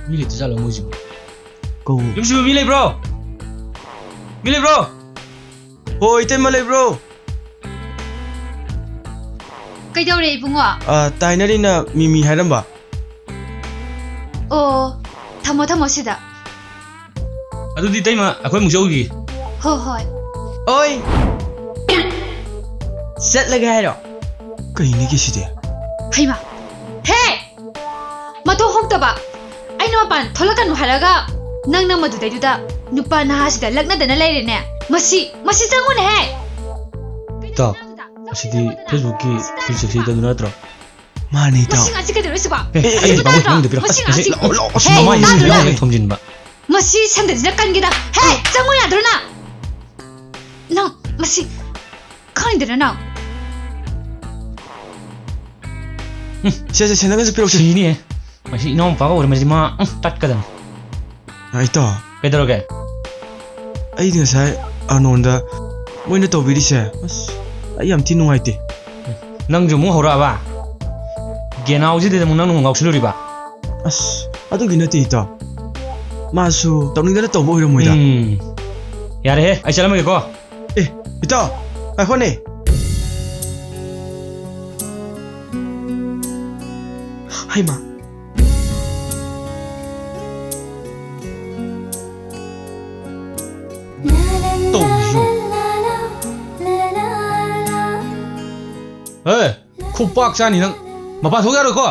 ꯃꯤ ꯂꯩꯇꯖꯥꯠꯂꯣ ꯃꯣꯏꯁꯤꯕꯨ? ꯀꯧ꯫ ꯌꯨꯝꯁꯤꯕꯨ ꯃꯤ ꯂꯩꯕ꯭ꯔꯣ? ꯃꯤ ꯂꯩꯕ꯭ꯔꯣ? ꯍꯣ, ꯏꯇꯩꯃ ꯂꯩꯕ꯭ꯔꯣ? ꯀꯩꯗꯧꯔꯦ, ꯏꯕꯨꯡꯉꯣ? ꯑ, ꯇꯥꯏꯅꯔꯤꯅ ꯃꯤꯃꯤ ꯍꯥꯏꯔꯝꯕ꯫ ꯑꯣ, ꯊꯝꯃꯣ, ꯊꯝꯃꯣ ꯁꯤꯗ꯫ ꯑꯗꯨꯗꯤ ꯏꯇꯩꯃ, ꯑꯩꯈꯣꯏ ꯑꯃꯨꯛ ꯆꯧꯈꯤꯒꯦ꯫ ꯍꯣ, ꯍꯣꯏ꯫ ꯑꯣꯏ! ꯆꯠꯂꯒꯦ ꯍꯥꯏꯔꯣ? ꯀꯩꯅꯤꯒꯦ ꯁꯤꯗꯤ? ꯍꯩꯃꯥ! ꯍꯦ! ꯃꯇꯣ ꯍꯣꯛꯇꯕ! ꯑꯩꯅ ꯃꯄꯥꯟ ꯊꯣꯛꯂꯛꯀꯅꯨ ꯍꯥꯏꯔꯒ ꯅꯪꯅ ꯃꯗꯨꯗꯩꯗꯨꯗ ꯅꯨꯄꯥ ꯅꯍꯥꯁꯤꯗ ꯂꯛꯅꯗꯅ ꯂꯩꯔꯦꯅꯦ꯫ ꯃꯁꯤ, ꯃꯁꯤ ꯆꯪꯉꯨꯅꯦꯍꯦ! ꯏꯇꯥꯎ, ꯑꯁꯤꯗꯤ Facebook ꯀꯤ ꯐꯨꯔꯤꯠ ꯁꯦꯠꯈꯤꯗꯕꯗꯨ ꯅꯠꯇ꯭ꯔꯣ? ꯃꯥꯅꯦ, ꯏꯇꯥꯎ꯫ ꯃꯁꯤ ꯉꯥꯁꯤ ꯀꯩꯗꯧꯔꯦ ꯁꯤꯕꯣ? ꯑꯦ, ꯑꯦ, ꯑꯁꯤꯕꯨ ꯏꯇꯥꯎ, ꯅꯠꯇ꯭ꯔꯣ? ꯅꯪꯒꯤꯗꯣ ꯄꯤꯔꯛꯑꯣ꯫ ꯃꯁꯤ ꯑꯁ, ꯑꯁꯤ ꯉꯥꯁꯤ꯫ ꯂꯥꯛꯑꯣ, ꯂꯥꯛꯑꯣ, ꯑꯁ, ꯍꯦ, ꯃꯃꯥꯏ ꯇꯥꯗ꯭ꯔꯣ ꯃꯃꯥꯏ ꯅꯪ? ꯊꯣꯝꯖꯤꯟꯕ꯫ ꯃꯁꯤ ꯁꯟꯗꯁꯤꯅ ꯀꯟꯒꯦꯗ꯫ ꯍꯦ, ꯆꯪꯉꯨ ꯌꯥꯗ꯭ꯔꯣ ꯅꯪ? ꯅꯪ ꯃꯁꯤ ꯈꯪꯗ꯭ꯔ ꯅꯪ? ꯎꯝ꯫ ꯁꯦ, ꯁꯦ, ꯁꯦ, ꯅꯪꯒꯤꯁꯨ ꯄꯤꯔꯛꯑꯣ, ꯁꯦ꯫ ꯁꯤꯅꯤꯅꯦ꯫ ꯃꯁꯤ ꯏꯅꯥꯎꯄꯥꯒ ꯑꯣꯏꯔꯝꯃꯗꯤ ꯃꯥ, ꯎꯝ, ꯇꯠꯀꯗꯝꯅꯤ꯫ ꯑ, ꯏꯇꯥꯎ꯫ ꯀꯩꯗꯧꯔꯒꯦ? ꯑꯩꯗꯤ ꯉꯁꯥꯏ ꯑꯥꯔꯅꯣꯟꯗ ꯃꯣꯏꯅ ꯇꯧꯕꯤꯔꯤꯁꯦ, ꯑꯁ, ꯑꯩ ꯌꯥꯝ ꯊꯤ ꯅꯨꯡꯉꯥꯏꯇꯦ꯫ ꯅꯪꯁꯨ ꯑꯃꯨꯛ ꯍꯧꯔꯛꯑꯕ? ꯒꯦꯅꯥꯎꯁꯤꯗ ꯑꯃꯨꯛ ꯅꯪꯅ ꯑꯃꯨꯛ ꯉꯥꯎꯁꯤꯜꯂꯨꯔꯤꯕ? ꯑꯁ, ꯑꯗꯨꯒꯤ ꯅꯠꯇꯦ, ꯏꯇꯥꯎ꯫ ꯃꯥꯁꯨ ꯇꯧꯅꯤꯡꯗꯅ ꯇꯧꯕ ꯑꯣꯏꯔꯝꯃꯣꯏꯗ꯫ ꯎꯝ꯫ ꯌꯥꯔꯦꯍꯦ, ꯑꯩ ꯆꯠꯂꯝꯃꯒꯦꯀꯣ꯫ ꯑꯦ, ꯏꯇꯥꯎ, ꯉꯥꯏꯈꯣꯅꯦ꯫ ꯍꯩꯃꯥ꯫ ꯇꯧꯔꯤꯁꯤꯕꯨ꯫ ꯑꯦ, ꯈꯨꯄꯥꯛ ꯆꯥꯅꯤ ꯅꯪ꯫ ꯃꯄꯥꯟ ꯊꯣꯛ ꯌꯥꯔꯣꯏꯀꯣ꯫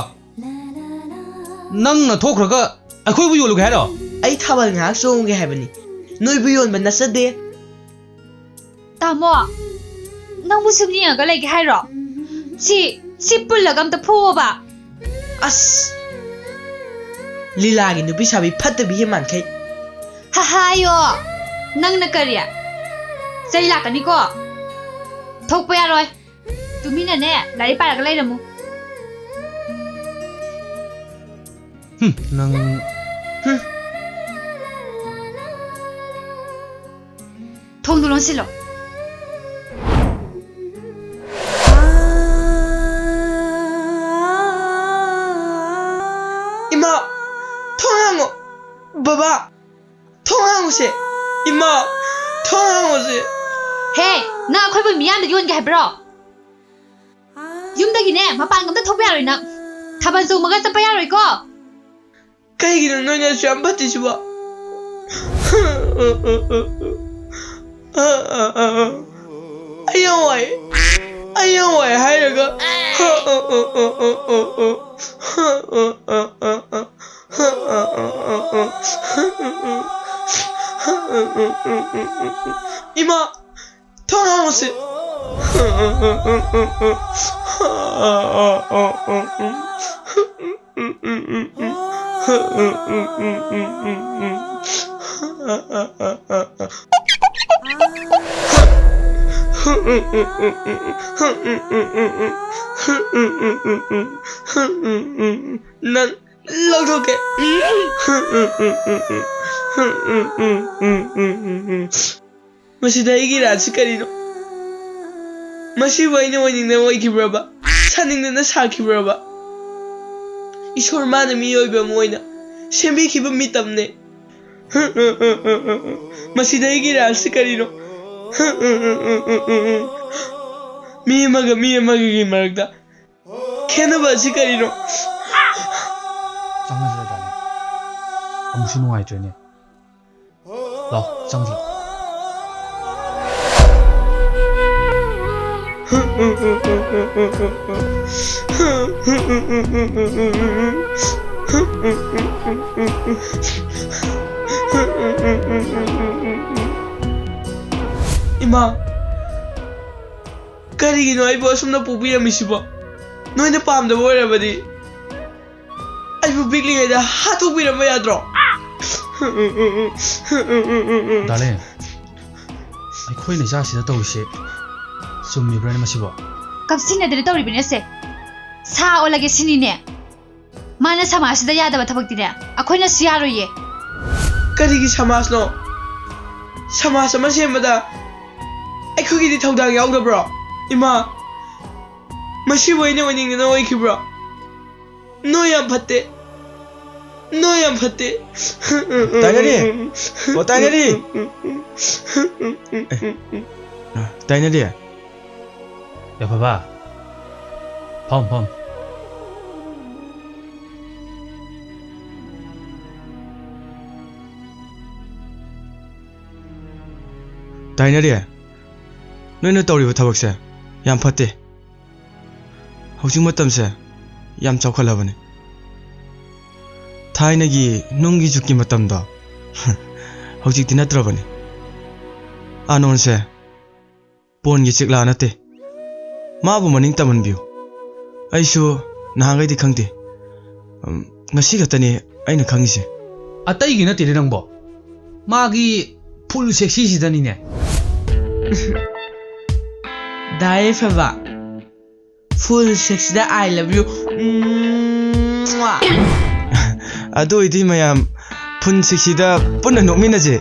ꯅꯪꯅ ꯊꯣꯛꯈ꯭ꯔꯒ ꯑꯩꯈꯣꯏꯕꯨ ꯌꯣꯜꯂꯨꯒꯦ ꯍꯥꯏꯔꯣ? ꯑꯩ ꯊꯥꯕꯜ ꯉꯥꯏꯍꯥꯛ ꯆꯣꯡꯒꯦ ꯍꯥꯏꯕꯅꯤ꯫ ꯅꯣꯏꯕꯨ ꯌꯣꯟꯕ ꯅꯠꯆꯗꯦ꯫ ꯇꯥꯃꯣ, ꯅꯪꯕꯨ ꯁꯨꯝ ꯌꯦꯡꯉꯒ ꯂꯩꯒꯦ ꯍꯥꯏꯔꯣ? ꯁꯤ, ꯁꯤ ꯄꯨꯜꯂꯒ ꯑꯝꯇ ꯐꯨꯑꯣꯕ꯫ ꯑꯁ! ꯂꯤꯂꯥꯒꯤ ꯅꯨꯄꯤ ꯁꯥꯕꯤ ꯐꯠꯇꯕꯤ ꯍꯦ ꯃꯥꯟꯈꯩ꯫ ꯍꯥ, ꯍꯥꯏꯌꯣ꯫ ꯅꯪꯅ ꯀꯔꯤ? ꯆꯩ ꯂꯥꯛꯀꯅꯤꯀꯣ꯫ ꯊꯣꯛꯄ ꯌꯥꯔꯣꯏ꯫ ꯇꯨꯃꯤꯟꯅꯅꯦ, ꯂꯥꯏꯔꯤꯛ ꯄꯥꯔꯒ ꯂꯩꯔꯝꯃꯨ꯫ ꯍꯨꯝ, ꯅꯪ ꯍꯨꯝ꯫ ꯊꯣꯡꯗꯨ ꯂꯣꯟꯁꯤꯜꯂꯣ꯫ ꯏꯃꯥ, ꯊꯣꯡ ꯍꯥꯡꯉꯣ꯫ ꯕꯕꯥ, ꯊꯣꯡ ꯍꯥꯡꯉꯨꯁꯦ꯫ ꯏꯃꯥ, ꯊꯣꯡ ꯍꯥꯡꯉꯨꯁꯦ꯫ ꯍꯦ, ꯅꯪ ꯑꯩꯈꯣꯏꯕꯨ ꯃꯤꯌꯥꯝꯗ ꯌꯣꯟꯒꯦ ꯍꯥꯏꯕ꯭ꯔꯣ? ꯌꯨꯝꯗꯒꯤꯅꯦ ꯃꯄꯥꯟ ꯑꯝꯇ ꯊꯣꯛꯄ ꯌꯥꯔꯣꯏ ꯅꯪ꯫ ꯊꯥꯕꯜ ꯆꯣꯡꯕꯒ ꯆꯠꯄ ꯌꯥꯔꯣꯏꯀꯣ꯫ ꯀꯩꯒꯤꯅꯣ ꯅꯣꯏꯅ ꯑꯁꯨꯛ ꯌꯥꯝ ꯐꯠꯇ꯭ꯔꯤꯁꯤꯕꯣ? ꯑꯩ ꯌꯥꯝ ꯋꯥꯏ꯫ ꯑꯩ ꯌꯥꯝ ꯋꯥꯏ ꯍꯥꯏꯔꯒ꯫ ꯏꯃꯥ, ꯊꯣꯡ ꯍꯥꯡꯉꯨꯁꯤ꯫ ꯅꯪ ꯂꯧꯊꯣꯛꯀꯦ꯫ ꯃꯁꯤꯗ ꯑꯩꯒꯤ ꯏꯔꯥꯟꯁꯤ ꯀꯔꯤꯅꯣ? ꯃꯁꯤꯕꯨ ꯑꯩꯅ ꯑꯣꯏꯅꯤꯡꯗꯅ ꯑꯣꯏꯈꯤꯕ꯭ꯔꯕ? ꯁꯥꯅꯤꯡꯗꯅ ꯁꯥꯈꯤꯕ꯭ꯔꯕ? ꯏꯁꯣꯔ ꯃꯥꯅ ꯃꯤꯑꯣꯏꯕ ꯑꯃ ꯑꯣꯏꯅ ꯁꯦꯝꯕꯤꯈꯤꯕ ꯃꯤꯇꯝꯅꯦ꯫ ꯃꯁꯤꯗ ꯑꯩꯒꯤ ꯏꯔꯥꯟꯁꯤ ꯀꯔꯤꯅꯣ? ꯃꯤ ꯑꯃꯒ ꯃꯤ ꯑꯃꯒꯒꯤ ꯃꯔꯛꯇ ꯈꯦꯠꯅꯕ ꯑꯁꯤ ꯀꯔꯤꯅꯣ? ꯆꯪꯉꯁꯤꯔ, ꯗꯥꯔꯂꯤꯡ? ꯑꯃꯨꯛꯁꯨ ꯅꯨꯡꯉꯥꯏꯇ꯭ꯔꯦꯅꯦ꯫ ꯂꯥꯎ, ꯆꯪꯁꯤ ꯂꯥꯎ꯫ ꯏꯃꯥ, ꯀꯔꯤꯒꯤꯅꯣ ꯑꯩꯕꯨ ꯑꯁꯨꯝꯅ ꯄꯣꯛꯄꯤꯔꯝꯃꯤꯁꯤꯕꯣ? ꯅꯣꯏꯅ ꯄꯥꯝꯗꯕ ꯑꯣꯏꯔꯕꯗꯤ ꯑꯩꯕꯨ ꯄꯤꯛꯂꯤꯉꯩꯗ ꯍꯥꯠꯇꯣꯛꯄꯤꯔꯝꯕ ꯌꯥꯗ꯭ꯔꯣ? ꯗꯥꯔꯂꯤꯡ, ꯑꯩꯈꯣꯏꯅ ꯏꯆꯥꯁꯤꯗ ꯇꯧꯔꯤꯁꯦ ꯆꯨꯝꯃꯤꯕ꯭ꯔꯥꯅꯦ ꯃꯁꯤꯕꯣ? ꯀꯞꯁꯤꯟꯅꯗꯅ ꯇꯧꯔꯤꯕꯅꯦ ꯑꯁꯦ꯫ ꯁꯥ ꯑꯣꯜꯂꯒꯦ ꯁꯤꯅꯤꯅꯦ꯫ ꯃꯥꯅ ꯁꯃꯥꯖꯁꯤꯗ ꯌꯥꯗꯕ ꯊꯕꯛꯇꯤꯅꯦ ꯑꯩꯈꯣꯏꯅꯁꯨ ꯌꯥꯔꯣꯏꯌꯦ꯫ ꯀꯔꯤꯒꯤ ꯁꯃꯥꯖꯅꯣ? ꯁꯃꯥꯖ ꯑꯃ ꯁꯦꯝꯕꯗ ꯑꯩꯈꯣꯏꯒꯤꯗꯤ ꯊꯧꯗꯥꯡ ꯌꯥꯎꯗꯕ꯭ꯔꯣ? ꯏꯃꯥ, ꯃꯁꯤꯕꯨ ꯑꯩꯅ ꯑꯣꯏꯅꯤꯡꯗꯅ ꯑꯣꯏꯈꯤꯕ꯭ꯔꯣ? ꯅꯣꯏ ꯌꯥꯝ ꯐꯠꯇꯦ꯫ ꯅꯣꯏ ꯌꯥꯝ ꯐꯠꯇꯦ꯫ ꯇꯥꯏꯅꯔꯤ! ꯑꯣ, ꯇꯥꯏꯅꯔꯤ! ꯑꯦ, ꯇꯥꯏꯅꯔꯤ! ꯌꯥꯐꯕ, ꯐꯝ, ꯐꯝ꯫ ꯇꯥꯏꯅꯔꯤ, ꯅꯣꯏꯅ ꯇꯧꯔꯤꯕ ꯊꯕꯛꯁꯦ ꯌꯥꯝ ꯐꯠꯇꯦ꯫ ꯍꯧꯖꯤꯛ ꯃꯇꯝꯁꯦ ꯌꯥꯝ ꯆꯥꯎꯈꯠꯂꯕꯅꯤ꯫ ꯊꯥꯏꯅꯒꯤ ꯅꯨꯡꯒꯤ ꯖꯨꯛꯀꯤ ꯃꯇꯝꯗꯣ ꯍꯧꯖꯤꯛꯇꯤ ꯅꯠꯇ꯭ꯔꯕꯅꯤ꯫ ꯑꯥꯅꯣꯟꯁꯦ ꯄꯣꯟꯒꯤ ꯆꯤꯛꯂꯥ ꯅꯠꯇꯦ꯫ ꯃꯥꯕꯨ ꯃꯅꯤꯡ ꯇꯝꯍꯟꯕꯤꯌꯨ꯫ ꯑꯩꯁꯨ ꯅꯍꯥꯟꯈꯩꯗꯤ ꯈꯪꯗꯦ꯫ ꯎꯝ, ꯉꯁꯤ ꯈꯛꯇꯅꯤ ꯑꯩꯅ ꯈꯪꯉꯤꯁꯦ꯫ ꯑꯇꯩꯒꯤ ꯅꯠꯇꯦꯅꯦ ꯅꯪꯕꯣ꯫ ꯃꯥꯒꯤ ꯐꯨꯜ ꯁꯦꯛꯁꯤꯁꯤꯗꯅꯤꯅꯦ꯫ ꯗꯥ ꯌꯥꯏꯐꯕ, ꯐꯨꯜ ꯁꯦꯛꯁꯤꯗ I love you꯫ ꯎꯝ, ꯃ꯭ꯋꯥ꯫ ꯑꯗꯨ ꯑꯣꯏꯗꯤ ꯃꯌꯥꯝ ꯐꯨꯜ ꯁꯦꯛꯁꯤꯗ ꯄꯨꯟꯅ ꯅꯣꯛꯃꯤꯟꯅꯁꯦ꯫